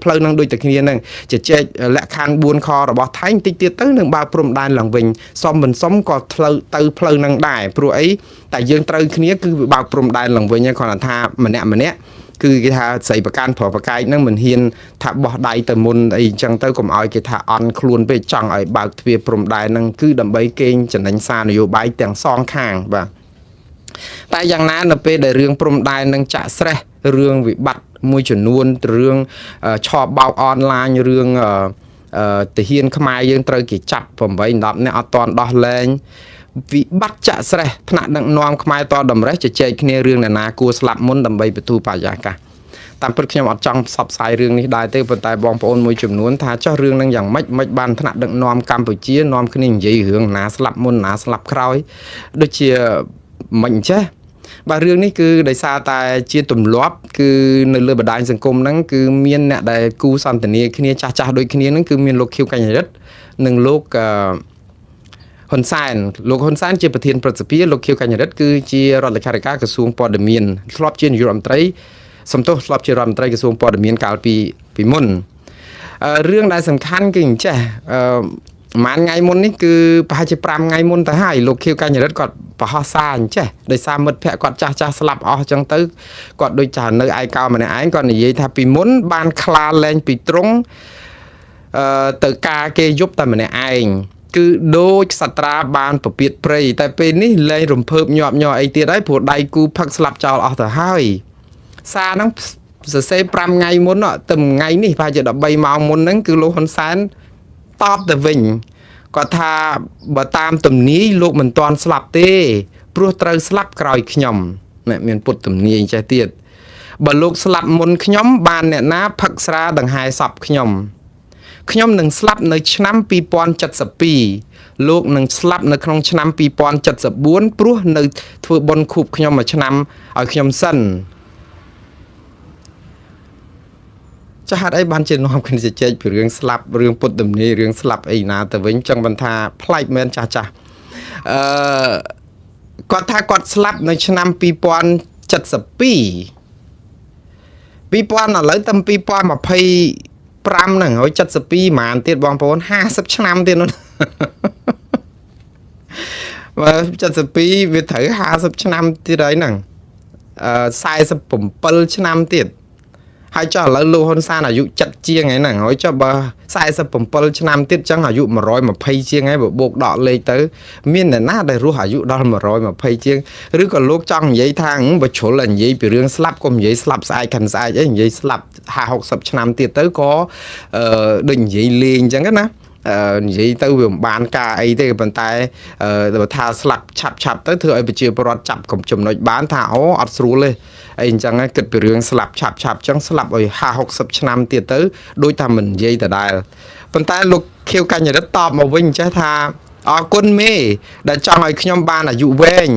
S1: ផ្លូវនឹងដូចតែគ្នានឹងជជែកលក្ខខណ្ឌ4ខរបស់ថៃបន្តិចទៀតទៅនឹងបើកព្រំដែនឡើងវិញសុំមិនសុំក៏ផ្លូវទៅផ្លូវនឹងដែរព្រោះអីតែយើងត្រូវគ្នាគឺវាបើកព្រំដែនឡើងវិញគ្រាន់តែថាម្នាក់ម្នាក់គឺគេថាស្រីប្រកាន់ប្រុសប្រកែកហ្នឹងមិនហ៊ានថាបោះដៃទៅមុនអីចឹងទៅកុំឲ្យគេថាអន់ខ្លួនពេកចង់ឲ្យបើកទ្វារព្រំដែនហ្នឹងគឺដើម្បីកេងចំណេញសារនយោបាយទាំងសងខាងបាទតែយ៉ាងណានៅពេលដែលរឿងព្រំដែននឹងចាក់ស្រេះរឿងវិបត្តិមួយចំនួនរឿងឆបោកអនឡាញរឿងទាហានខ្មែរយើងត្រូវគេចាប់8 10នាក់អត់ទាន់ដោះលែងវិបត្តិចាក់ស្រេះថ្នាក់ដឹកនាំខ្មែរតតម្រេះជជែកគ្នារឿងអ្នកណាគួរស្លាប់មុនដើម្បីបទូបរិយាកាសតាមពិតខ្ញុំអត់ចង់ផ្សព្វផ្សាយរឿងនេះដែរទេប៉ុន្តែបងប្អូនមួយចំនួនថាចោះរឿងនឹងយ៉ាងម៉េចមិនបានថ្នាក់ដឹកនាំកម្ពុជានាំគ្នានិយាយរឿងណាស្លាប់មុនណាស្លាប់ក្រោយដូចជាមិនអញ្ចេះបាទរឿងនេះគឺដោយសារតែជាទម្លាប់គឺនៅលើបណ្ដាញសង្គមហ្នឹងគឺមានអ្នកដែលគូសន្ទនាគ្នាចាស់ចាស់ដូចគ្នាហ្នឹងគឺមានលោកខៀវកញ្ញរិទ្ធនិងលោកហ៊ុនសែនលោកហ៊ុនសែនជាប្រធានព្រឹទ្ធសភាលោកខៀវកញ្ញរិទ្ធគឺជារដ្ឋលេខាធិការក្រសួងព័ត៌មានធ្លាប់ជានាយករដ្ឋមន្ត្រីសំទោសធ្លាប់ជារដ្ឋមន្ត្រីក្រសួងព័ត៌មានកាលពីមុនរឿងដែលសំខាន់គឺអញ្ចេះ ប្រហែលថ្ងៃមុននេះគឺប្រហែលជា5ថ្ងៃមុនទៅហើយលោកខៀវកញ្ញរិទ្ធគាត់ប្រហោះសារអញ្ចេះដោយសារមិត្តភក្តិគាត់ចាស់ចាស់ស្លាប់អស់អញ្ចឹងទៅគាត់ដូចចានៅឯកោម្នាក់ឯងគាត់និយាយថាពីមុនបានខ្លាលែងពីត្រង់ទៅការគេយប់តែម្នាក់ឯងគឺដូចសត្រាបានពពាតព្រៃតែពេលនេះលែងរំភើបញាប់ញ័រអីទៀតហើយព្រោះដៃគូផឹកស្លាប់ចោលអស់ទៅហើយសារហ្នឹងសរសេរ5ថ្ងៃមុនទៅថ្ងៃនេះប្រហែលជា13ម៉ោងមុនហ្នឹងគឺលោកហ៊ុនសែនតបទៅវិញគាត់ថាបើតាមទំនាយលោកមិនទាន់ស្លាប់ទេព្រោះត្រូវស្លាប់ក្រោយខ្ញុំអ្នកមានពុទ្ធទំនាយចេះទៀតបើលោកស្លាប់មុនខ្ញុំបានអ្នកណាផឹកស្រាដង្ហែសពខ្ញុំខ្ញុំនឹងស្លាប់នៅឆ្នាំ2072លោកនឹងស្លាប់នៅក្នុងឆ្នាំ2074ព្រោះនៅធ្វើបុណ្យខួបខ្ញុំមួយឆ្នាំឲ្យខ្ញុំសិនចាស់ហេតុអីបានជានាំគ្នាជជែកពីរឿងស្លាប់រឿងពុទ្ធទំនាយរឿងស្លាប់អីណាទៅវិញចឹងបានថាប្លែកមែនចាស់ចាស់អឺគាត់ថាគាត់ស្លាប់នៅឆ្នាំ2072 2000ឥឡូវតាំ2025ហ្នឹងហើយ72ប្រហែលទៀតបងប្អូន50ឆ្នាំទៀតនោះបើ72វាត្រូវ50ឆ្នាំទៀតហើយហ្នឹងអឺ47ឆ្នាំទៀតហើយចុះឥឡូវលោកហ៊ុនសែនអាយុ70ជាងហើយហ្នឹងហើយចុះបើ47ឆ្នាំទៀតចឹងអាយុ120ជាងហើយបើបូកដកលេខទៅមានអ្នកណាដែលរស់អាយុដល់120ជាងឬក៏លោកចង់និយាយថាបើជ្រុលនិយាយពីរឿងស្លាប់កុំនិយាយស្លាប់ស្អែកខាន់ស្អែកអីនិយាយស្លាប់50 60ឆ្នាំទៀតទៅក៏អឺដូចនិយាយលេងចឹងណានិយាយទៅវាមិនបានការអីទេប៉ុន្តែបើថាស្លាប់ឆាប់ឆាប់ទៅធ្វើឲ្យប្រជាពលរដ្ឋចាប់ចំណុចបានថាអូអត់ស្រួលទេអីអញ្ចឹងគិតពីរឿងស្លាប់ឆាប់ឆាប់អញ្ចឹងស្លាប់ឲ្យ50 60ឆ្នាំទៀតទៅដូចថាមិននិយាយដដែលប៉ុន្តែលោកខៀវកញ្ញរិទ្ធតបមកវិញចេះថាអរគុណមេដែលចង់ឲ្យខ្ញុំបានអាយុវែង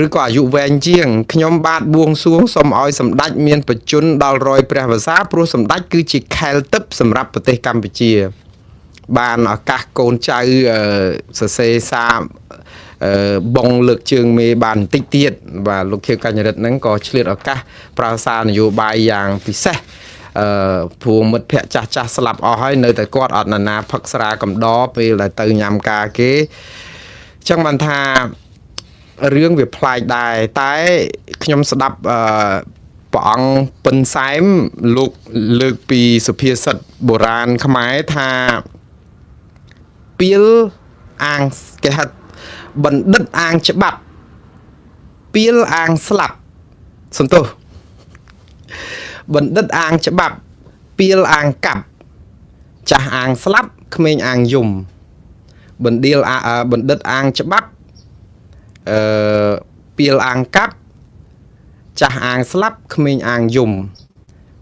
S1: ឬក៏អាយុវែងជាងខ្ញុំបាទបួងសួងសូមឲ្យសម្ដេចមានបច្ចុប្បន្នដល់រយព្រះវស្សាព្រោះសម្ដេចគឺជាខែលទឹកសម្រាប់ប្រទេសកម្ពុជាបានឱកាសកូនចៅសរសេរសារបងលើកជើងមេបានបន្តិចទៀតបាទលោកខៀវកញ្ញរិទ្ធហ្នឹងក៏ឆ្លៀតឱកាសប្រើសារនយោបាយយ៉ាងពិសេសព្រោះមិត្តភក្តិចាស់ចាស់ស្លាប់អស់ហើយនៅតែគាត់អត់ណានាផឹកស្រាកំដរពេលដែលទៅញ៉ាំការគេចឹងបានថារឿងវាប្លែកដែរតែខ្ញុំស្ដាប់ព្រះអង្គពិនសែមលោកលើកពីសុភាសិតបុរាណខ្មែរថាពីលអាងគេហៅបណ្ឌិតអាងច្បាប់ពីលអាងស្លាប់សន្ទុះបណ្ឌិតអាងច្បាប់ពីលអាងកាប់ចាស់អាងស្លាប់ក្មេងអាងយំបណ្ឌិតអាងច្បាប់ពីលអាងកាប់ចាស់អាងស្លាប់ក្មេងអាងយំ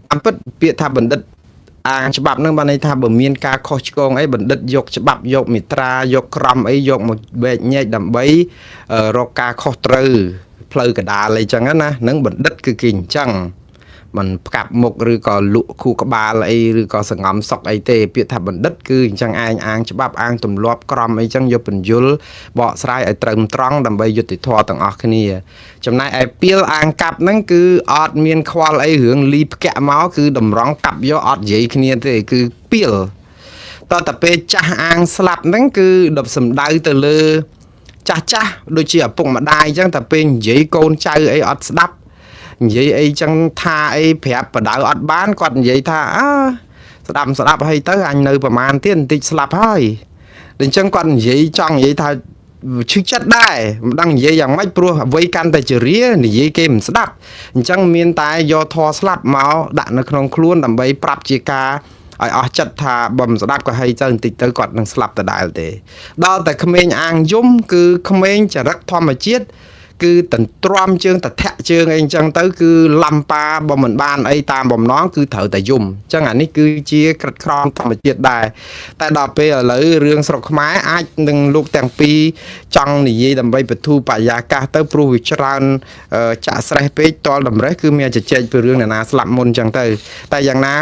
S1: តាមពិតពាក្យថាបណ្ឌិតអាងច្បាប់នឹងបានន័យថាបើមានការខុសឆ្គងអីបណ្ឌិតយកច្បាប់យកមេត្រាយកក្រមអីយកមកវែកញែកដើម្បីរកការខុសត្រូវផ្លូវកដាលអីចឹងណានឹងបណ្ឌិតគឺគេអញ្ចឹងមិនផ្កាប់មុខឬក៏លក់ខួរក្បាលអីឬក៏សងំសុកអីទេពាក្យថាបណ្ឌិតគឺអញ្ចឹងឯងអាងច្បាប់អាងទម្លាប់ក្រមអីចឹងយកបញ្យលបកស្រាយឲ្យត្រឹមត្រង់ដើម្បីយុត្តិធម៌ទាំងអស់គ្នាចំណែកឯពីលអាងកាប់ហ្នឹងគឺអត់មានខ្វល់អីរឿងលីផ្កាក់មកគឺតម្រង់កាប់យកអត់និយាយគ្នាទេគឺពីលតើតែពេលចាស់អាងស្លាប់ហ្នឹងគឺដប់សំដៅទៅលើចាស់ចាស់ដូចជាឪពុកម្ដាយអញ្ចឹងតែពេលនិយាយកូនចៅអីអត់ស្ដាប់និយាយអីចឹងថាអីប្រាប់បដៅអត់បានគាត់និយាយថាអើស្ដាប់ហើយទៅអញនៅប្រហែលទៀតបន្តិចស្លាប់ហើយអញ្ចឹងគាត់និយាយចង់និយាយថាឈឺចិត្តដែរមិនដឹងនិយាយយ៉ាងម៉េចព្រោះអ្វីកាន់តែជារានិយាយគេមិនស្ដាប់អញ្ចឹងមានតែយកធរស្លាប់មកដាក់នៅក្នុងខ្លួនដើម្បីប្រាប់ជាការឲ្យអស់ចិត្តថាបើមិនស្ដាប់ក៏ហីទៅបន្តិចទៅគាត់នឹងស្លាប់ដដែលទេដល់តែក្មេងអាងយំគឺក្មេងចរិតធម្មជាតិគឺតន្ទ្រាំជើងតធាក់ជើងអីអញ្ចឹងទៅគឺឡំប៉ាបើមិនបានអីតាមបំណងគឺត្រូវតែយំអញ្ចឹងអានេះគឺជាក្រិតក្រមធម្មជាតិដែរតែដល់ពេលឥឡូវរឿងស្រុកខ្មែរអាចនឹងលោកទាំងពីរចង់និយាយដើម្បីបធូរបរិយាកាសទៅព្រោះវាច្រើនចាក់ស្រេះពេកតលតម្រេះគឺមានជជែកពីរឿងអ្នកណាស្លាប់មុនអញ្ចឹងទៅតែយ៉ាងណា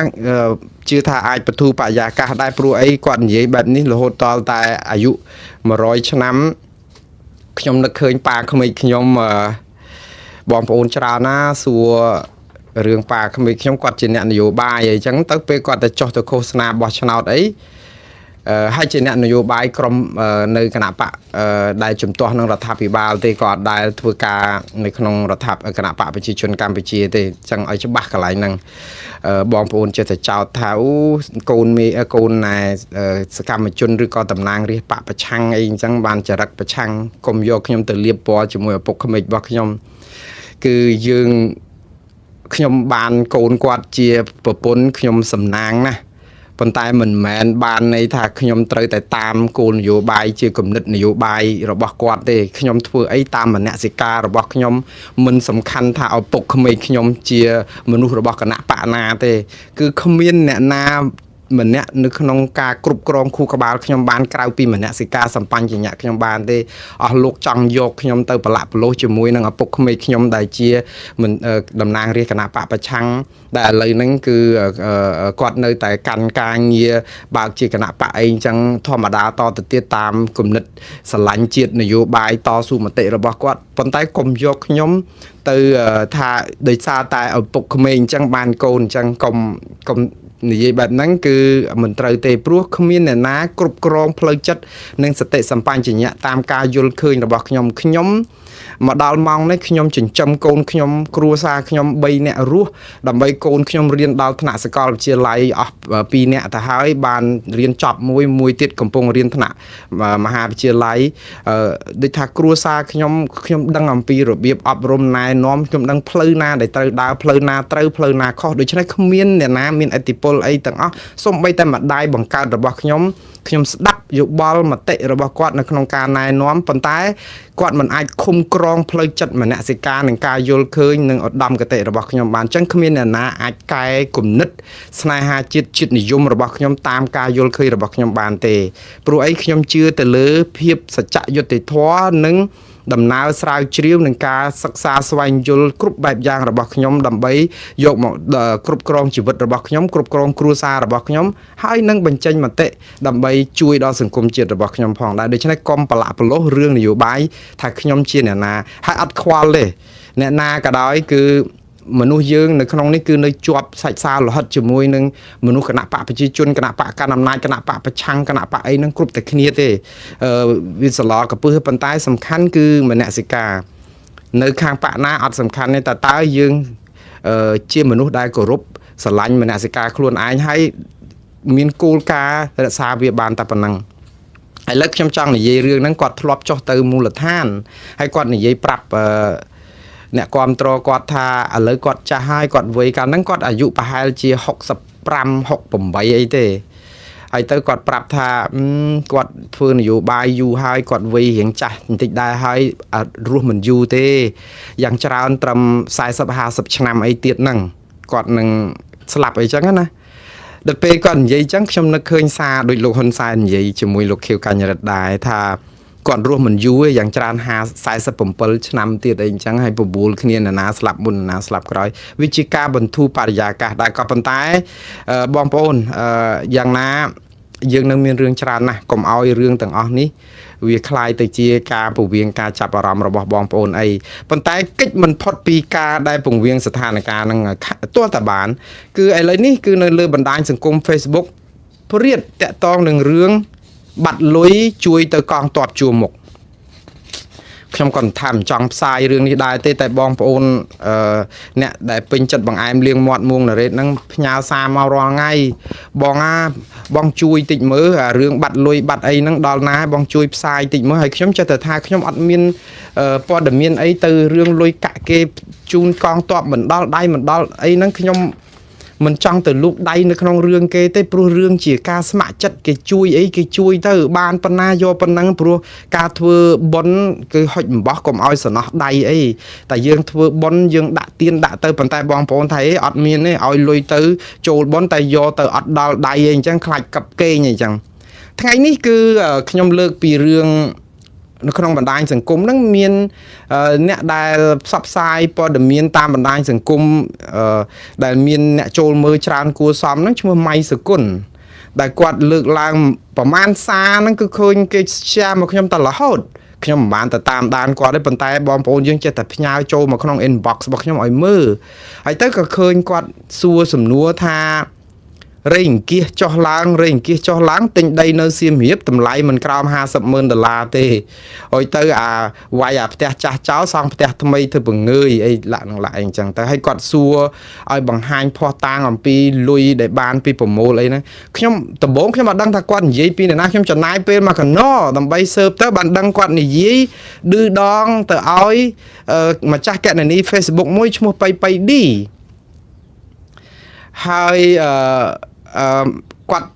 S1: ជឿថាអាចបធូរបរិយាកាសដែរព្រោះអីគាត់និយាយបែបនេះរហូតតលតែអាយុ100ឆ្នាំខ្ញុំនឹកឃើញប៉ាក្មេកខ្ញុំបងប្អូនច្រើនណាសួររឿងប៉ាក្មេកខ្ញុំគាត់ជាអ្នកនយោបាយអីចឹងទៅពេលគាត់ទៅចុះទៅឃោសនាបោះឆ្នោតអី ហើយជាអ្នកនយោបាយក្រុមនៅគណៈបកដែលជំទាស់នឹងរដ្ឋាភិបាលទេក៏អត់ដែលធ្វើការនៅក្នុងរដ្ឋាភិគណៈបកប្រជាជនកម្ពុជាទេចឹងឲ្យច្បាស់កន្លែងហ្នឹងបងប្អូនចេះតែចោទថាអូកូនមេកូនណែសកម្មជនឬក៏តំណាងរាស្ត្របកប្រឆាំងអីអញ្ចឹងបានចរិតប្រឆាំងកុំយកខ្ញុំទៅលៀបពណ៌ជាមួយឪពុកក្មេករបស់ខ្ញុំគឺយើងខ្ញុំបានកូនគាត់ជាប្រពន្ធខ្ញុំសំណាងណាស់ប៉ុន្តែមិនមែនបានន័យថាខ្ញុំត្រូវតែតាមគោលនយោបាយជាគំនិតនយោបាយរបស់គាត់ទេខ្ញុំធ្វើអីតាមមនសិការរបស់ខ្ញុំមិនសំខាន់ថាឪពុកក្មេកខ្ញុំជាមនុស្សរបស់គណៈបកណាទេគឺគ្មានអ្នកណាម្នាក់នៅក្នុងការគ្រប់គ្រងខួរក្បាលខ្ញុំបានក្រៅពីមនសិការសម្បញ្ញៈខ្ញុំបានទេអស់លោកចង់យកខ្ញុំទៅប្រឡាក់ប្រឡោះជាមួយនឹងឪពុកក្មេកខ្ញុំដែលជាតំណាងរាស្ត្រគណៈបកប្រឆាំងដែលឥឡូវហ្នឹងគឺគាត់នៅតែកាន់ការងារបើកជាគណៈបកអីអញ្ចឹងធម្មតាតទៅទៀតតាមគំនិតស្រឡាញ់ជាតិនយោបាយតស៊ូមតិរបស់គាត់ប៉ុន្តែកុំយកខ្ញុំទៅថាដោយសារតែឪពុកក្មេងអញ្ចឹងបានកូនអញ្ចឹងកុំនិយាយបែបហ្នឹងគឺមិនត្រូវទេព្រោះគ្មានអ្នកណាគ្រប់គ្រងផ្លូវចិត្តនិងសតិសម្បញ្ញៈតាមការយល់ឃើញរបស់ខ្ញុំខ្ញុំមកដល់ម៉ោងនេះខ្ញុំចិញ្ចឹមកូនខ្ញុំគ្រួសារខ្ញុំ3នាក់រស់ដើម្បីកូនខ្ញុំរៀនដល់ថ្នាក់សាកលវិទ្យាល័យអស់2នាក់ទៅហើយបានរៀនចប់មួយទៀតកំពុងរៀនថ្នាក់មហាវិទ្យាល័យដូចថាគ្រួសារខ្ញុំខ្ញុំដឹងអំពីរបៀបអប់រំណែនាំខ្ញុំដឹងផ្លូវណាដែលត្រូវដើរផ្លូវណាត្រូវផ្លូវណាខុសដូច្នេះគ្មានអ្នកណាមានឥទ្ធិពលអីទាំងអស់សូម្បីតែម្ដាយបង្កើតរបស់ខ្ញុំខ្ញុំស្ដាប់យោបល់មតិរបស់គាត់នៅក្នុងការណែនាំប៉ុន្តែគាត់មិនអាចឃុំក្រងផ្លូវចិត្តមនសិការនិងការយល់ឃើញនិងឧត្តមគតិរបស់ខ្ញុំបានអញ្ចឹងគ្មានអ្នកណាអាចកែគំនិតស្នេហាជាតិជាតិនិយមរបស់ខ្ញុំតាមការយល់ឃើញរបស់ខ្ញុំបានទេព្រោះអីខ្ញុំជឿទៅលើភាពសច្ចយុត្តិធម៌និងដំណើរស្រាវជ្រាវនឹងការសិក្សាស្វែងយល់គ្រប់បែបយ៉ាងរបស់ខ្ញុំដើម្បីយកមកគ្រប់គ្រងជីវិតរបស់ខ្ញុំគ្រប់គ្រងគ្រួសាររបស់ខ្ញុំហើយនឹងបញ្ចេញមតិដើម្បីជួយដល់សង្គមជាតិរបស់ខ្ញុំផងដែរដូច្នេះកុំប្រឡាក់ប្រឡោះរឿងនយោបាយថាខ្ញុំជាអ្នកណាហើយអត់ខ្វល់ទេអ្នកណាក៏ដោយគឺមនុស្សយើងនៅក្នុងនេះគឺនៅជាប់សាច់សាលោហិតជាមួយនឹងមនុស្សគណៈបកប្រជាជនគណៈបកកណ្ដាលអំណាចគណៈបកប្រឆាំងគណៈបកអីហ្នឹងគ្រប់តែគ្នាទេវាសឡកពឹសប៉ុន្តែសំខាន់គឺមនសិការនៅខាងបកណាអត់សំខាន់ទេតើយើងជាមនុស្សដែលគោរពស្រឡាញ់មនសិការខ្លួនឯងហើយមានគោលការណ៍រក្សាវាបានតែប៉ុណ្ណឹងឥឡូវខ្ញុំចង់និយាយរឿងហ្នឹងគាត់ធ្លាប់ចុះទៅមូលដ្ឋានហើយគាត់និយាយប្រាប់អ្នកគាំទ្រគាត់ថាឥឡូវគាត់ចាស់ហើយគាត់វ័យកាលហ្នឹងគាត់អាយុប្រហែលជា65 68អីទេហើយទៅគាត់ប្រាប់ថាគាត់ធ្វើនយោបាយយូរហើយគាត់វ័យរៀងចាស់បន្តិចដែរហើយរស់មិនយូរទេយ៉ាងច្រើនត្រឹម40 50ឆ្នាំអីទៀតហ្នឹងគាត់នឹងស្លាប់អីចឹងណាដល់ពេលគាត់និយាយចឹងខ្ញុំនឹកឃើញសារដូចលោកហ៊ុនសែននិយាយជាមួយលោកខៀវកញ្ញរិទ្ធដែរថាគាត់រស់មិនយូរទេយ៉ាងច្រើន47ឆ្នាំទៀតអីអញ្ចឹងហើយបបួលគ្នានរណាស្លាប់មុននរណាស្លាប់ក្រោយវាជាការបន្ធូរបរិយាកាសដែរក៏ប៉ុន្តែបងប្អូនយ៉ាងណាយើងនឹងមានរឿងច្រើនណាស់កុំឲ្យរឿងទាំងអស់នេះវាคล้ายទៅជាការពវៀងការចាប់អារម្មណ៍របស់បងប្អូនអីប៉ុន្តែកិច្ចមិនផុតពីការដែលពវៀងស្ថានភាពនឹងទាល់តែបានគឺឥឡូវនេះគឺនៅលើបណ្ដាញសង្គម Facebook ព្រាតតាក់តងនឹងរឿងបាត់លុយជួយទៅកងទ័ពជួរមុខខ្ញុំក៏ថាមិនចង់ផ្សាយរឿងនេះដែរទេតែបងប្អូនអ្នកដែលពេញចិត្តបង្អែមលាងមាត់មួងណារ៉េតហ្នឹងផ្ញើសារមករាល់ថ្ងៃបងអាបងជួយតិចមើលអារឿងបាត់លុយបាត់អីហ្នឹងដល់ណាបងជួយផ្សាយតិចមើលហើយខ្ញុំចេះតែថាខ្ញុំអត់មានព័ត៌មានអីទៅរឿងលុយកាក់គេជូនកងទ័ពមិនដល់ដៃមិនដល់អីហ្នឹងខ្ញុំមិនចង់ទៅលូកដៃនៅក្នុងរឿងគេទេព្រោះរឿងជាការស្ម័គ្រចិត្តគេជួយអីគេជួយទៅបានប៉ុណ្ណាយកប៉ុណ្ណឹងព្រោះការធ្វើបុណ្យគឺហុចអំបោះកុំឲ្យសំណោះដៃអីតែយើងធ្វើបុណ្យយើងដាក់ទៀនដាក់ទៅប៉ុន្តែបងប្អូនថាអីអត់មានទេឲ្យលុយទៅចូលបុណ្យតែយកទៅអត់ដល់ដៃអីអញ្ចឹងខ្លាចកឹបកេងអីចឹងថ្ងៃនេះគឺខ្ញុំលើកពីរឿងនៅក្នុងបណ្ដាញសង្គមហ្នឹងមានអ្នកដែលផ្សព្វផ្សាយព័ត៌មានតាមបណ្ដាញសង្គមដែលមានអ្នកចូលមើលច្រើនគួរសមហ្នឹងឈ្មោះម៉ៃសគុណដែលគាត់លើកឡើងប្រមាណសារហ្នឹងគឺឃើញគេ share មកខ្ញុំតែរហូតខ្ញុំមិនបានទៅតាមដានគាត់ទេប៉ុន្តែបងប្អូនយើងចេះតែផ្ញើចូលមកក្នុង inbox របស់ខ្ញុំឲ្យមើលហើយទៅក៏ឃើញគាត់សួរសំណួរថា រៃអង្គាសចុះឡើងរៃអង្គាសចុះឡើងទិញដីនៅសៀមរាបតម្លៃមិនក្រោម50ម៉ឺនដុល្លារទេហើយទៅអាវាយអាផ្ទះចាស់ចោលសង់ផ្ទះថ្មីធ្វើបង្ងើយអីលាក់នឹងលាក់អីអញ្ចឹងទៅហើយគាត់សួរឲ្យបង្ហាញភ័ស្តុតាងអំពីលុយដែលបានពីប្រមូលអីហ្នឹងខ្ញុំដំបូងខ្ញុំអត់ដឹងថាគាត់និយាយពីនរណាខ្ញុំចំណាយពេលមកកណោដើម្បីស៊ើបទៅបានដឹងគាត់និយាយឌឺដងទៅឲ្យម្ចាស់កណនី Facebook មួយឈ្មោះប៉ៃប៉ៃឌីហើយអឺអឺគាត់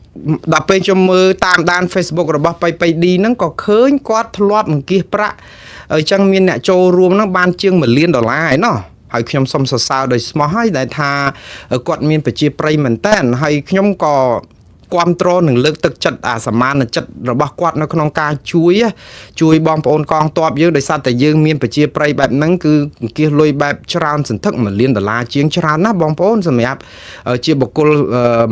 S1: ដល់ពេលខ្ញុំមើលតាមដាន Facebook របស់ប៉ៃប៉ៃឌីហ្នឹងក៏ឃើញគាត់ធ្លាប់អង្គាសប្រាក់អញ្ចឹងមានអ្នកចូលរួមហ្នឹងបានជាង1លានដុល្លារឯណោះហើយខ្ញុំសូមសរសើរដោយស្មោះហើយដែលថាគាត់មានប្រជាប្រិយមែនតើហើយខ្ញុំក៏គ្រប់គ្រងនឹងលើកទឹកចិត្តអាសមានចិត្តរបស់គាត់នៅក្នុងការជួយបងប្អូនកងទ័ពយើងដោយសារតែយើងមានប្រជាប្រិយបែបហ្នឹងគឺអង្គាសលុយបែបច្រើនសន្ធឹក1លានដុល្លារជាងច្រើនណាស់បងប្អូនសម្រាប់ជាបុគ្គល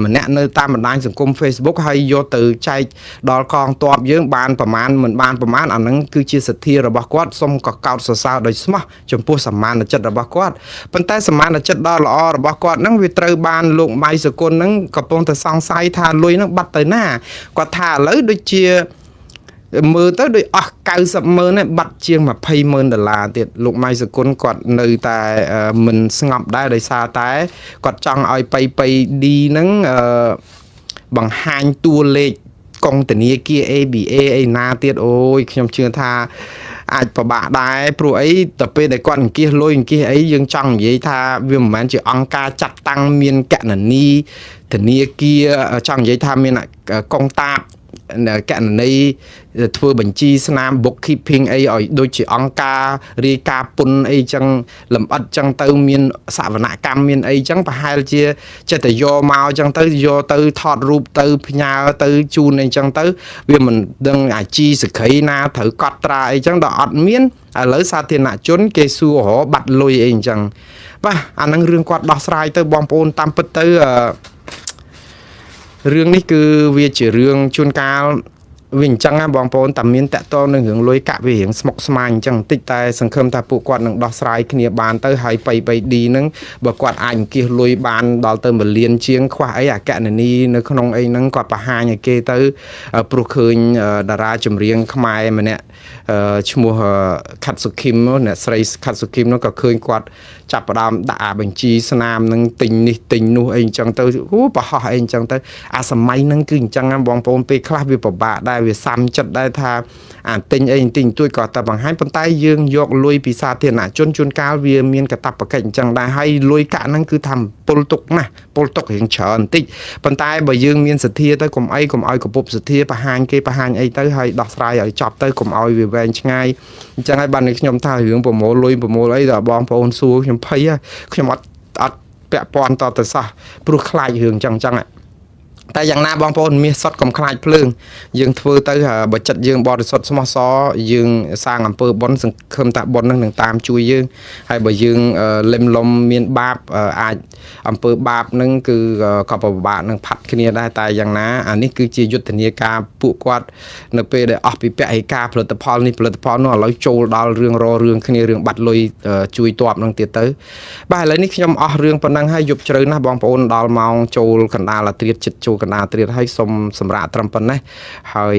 S1: ម្នាក់នៅតាមបណ្ដាញសង្គម Facebook ហើយយកទៅចែកដល់កងទ័ពយើងបានប្រមាណមិនបានប្រមាណអាហ្នឹងគឺជាសទ្ធារបស់គាត់សូមកកោតសរសើរដោយស្មោះចំពោះសមានចិត្តរបស់គាត់ប៉ុន្តែសមានចិត្តដ៏ល្អរបស់គាត់ហ្នឹងវាត្រូវបានលោកម៉ៃសុគន្ធហ្នឹងកំពុងតែសង្ស័យថាលុយហ្នឹងបាត់ទៅណាគាត់ថាឥឡូវដូចជាមើលទៅដូចអស់90ម៉ឺនហើយបាត់ជាង20ម៉ឺនដុល្លារទៀតលោកម៉ៃសុគន្ធគាត់នៅតែមិនស្ងប់ដែរដោយសារតែគាត់ចង់ឲ្យប៉ៃប៉ៃឌីហ្នឹងបង្ហាញតួលេខកុងធនាគារ ABA អីណាទៀតអូយខ្ញុំជឿថាអាចពិបាកដែរព្រោះអីដល់ពេលដែលគាត់អង្គាសលុយអង្គាសអីយើងចង់និយាយថាវាមិនមែនជាអង្គការចាត់តាំងមានកណនីធនាគារចង់និយាយថាមានកុងតាបកណនីធ្វើបញ្ជីស្នាម bookkeeping អីឲ្យដូចជាអង្គការរាយការណ៍ពន្ធអីចឹងលម្អិតចឹងទៅមានសវនកម្មមានអីចឹងប្រហែលជាចិត្តតែយកមកចឹងទៅយកទៅថតរូបទៅផ្ញើទៅជូនអីចឹងទៅវាមិនដឹងអាជីសក្រីណាត្រូវកត់ត្រាអីចឹងដល់អត់មានឥឡូវសាធារណជនគេសួររកបាត់លុយអីចឹងបាទអានឹងរឿងគាត់ដោះស្រាយទៅបងប្អូនតាមពិតទៅរឿងនេះគឺវាជារឿងជួនកាលវាអញ្ចឹងណាបងប្អូនតែមានតាក់ទងនឹងរឿងលុយកាក់វារឿងស្មុគស្មាញអញ្ចឹងបន្តិចតែសង្ឃឹមថាពួកគាត់នឹងដោះស្រាយគ្នាបានទៅហើយប៉ៃប៉ៃឌីហ្នឹងបើគាត់អាចអង្គាសលុយបានដល់ទៅ1លានជាងខ្វះអីអកណនីនៅក្នុងអីហ្នឹងគាត់បង្ហាញឲ្យគេទៅព្រោះឃើញតារាចម្រៀងខ្មែរម្នាក់ឈ្មោះខាត់សុខីមអ្នកស្រីខាត់សុខីមនោះក៏ឃើញគាត់ចាប់ផ្ដើមដាក់អាបញ្ជីស្នាមនឹងទិញនេះទិញនោះអីអញ្ចឹងទៅអូប្រហោះអីអញ្ចឹងទៅអាសម័យហ្នឹងគឺអញ្ចឹងណាបងប្អូនពេលខ្លះវាពិបាកដែរវាសាំចិត្តដែរថាអាទិញអីទិញទួយក៏តែបង្ហាញប៉ុន្តែយើងយកលុយពីសាធារណជនជួនកាលវាមានកាតព្វកិច្ចអញ្ចឹងដែរហើយលុយកាក់ហ្នឹងគឺថាពលទុកណាស់ពលទុករៀងច្រើនបន្តិចប៉ុន្តែបើយើងមានសទ្ធាទៅកុំអីកុំឲ្យកពុបសទ្ធាបង្ហាញគេបង្ហាញអីទៅហើយដោះស្រាយឲ្យចប់ទៅកុំឲ្យវាវែងឆ្ងាយអញ្ចឹងហើយបាននេះខ្ញុំថារឿងប្រមូលលុយប្រមូលអីដល់បងប្អូនសួរខ្ញុំភ័យខ្ញុំអត់ពាក់ព័ន្ធតទៅសោះព្រោះខ្លាចរឿងចឹងចឹងតែយ៉ាងណាបងប្អូនមាសសុតកុំខ្លាចភ្លើងយើងធ្វើទៅបើចិត្តយើងបរិសុទ្ធស្មោះសរយើងសាងអំពើបុណ្យសង្ឃឹមថាបុណ្យនឹងតាមជួយយើងហើយបើយើងលឹមលំមានបាបអាចអំពើបាបនឹងគឺក៏ពិបាកនឹងផាត់គ្នាដែរតែយ៉ាងណាអានេះគឺជាយុទ្ធនាការពួកគាត់នៅពេលដែលអស់ពីពហិការផលិតផលនេះផលិតផលនោះឥឡូវចូលដល់រឿងររឿងគ្នារឿងបាត់លុយជួយតបនឹងទៀតទៅបាទឥឡូវនេះខ្ញុំអស់រឿងប៉ុណ្ណឹងហើយយប់ជ្រៅណាស់បងប្អូនដល់ម៉ោងចូលកណ្ដាលអាត្រៀតចិត្តចូលកណ្ដាលត្រៀតហើយសូមសម្រាប់ត្រឹមប៉ុណ្ណេះហើយ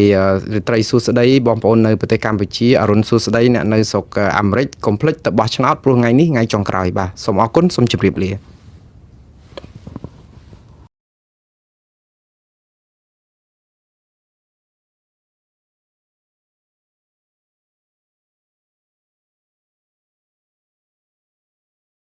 S1: រាត្រីសួស្តីបងប្អូននៅប្រទេសកម្ពុជាអរុណសួស្តីអ្នកនៅស្រុកអាមេរិកកុំភ្លេចទៅបោះឆ្នោតព្រោះថ្ងៃនេះថ្ងៃចុងក្រោយបាទសូមអរគុណសូមជម្រាបលា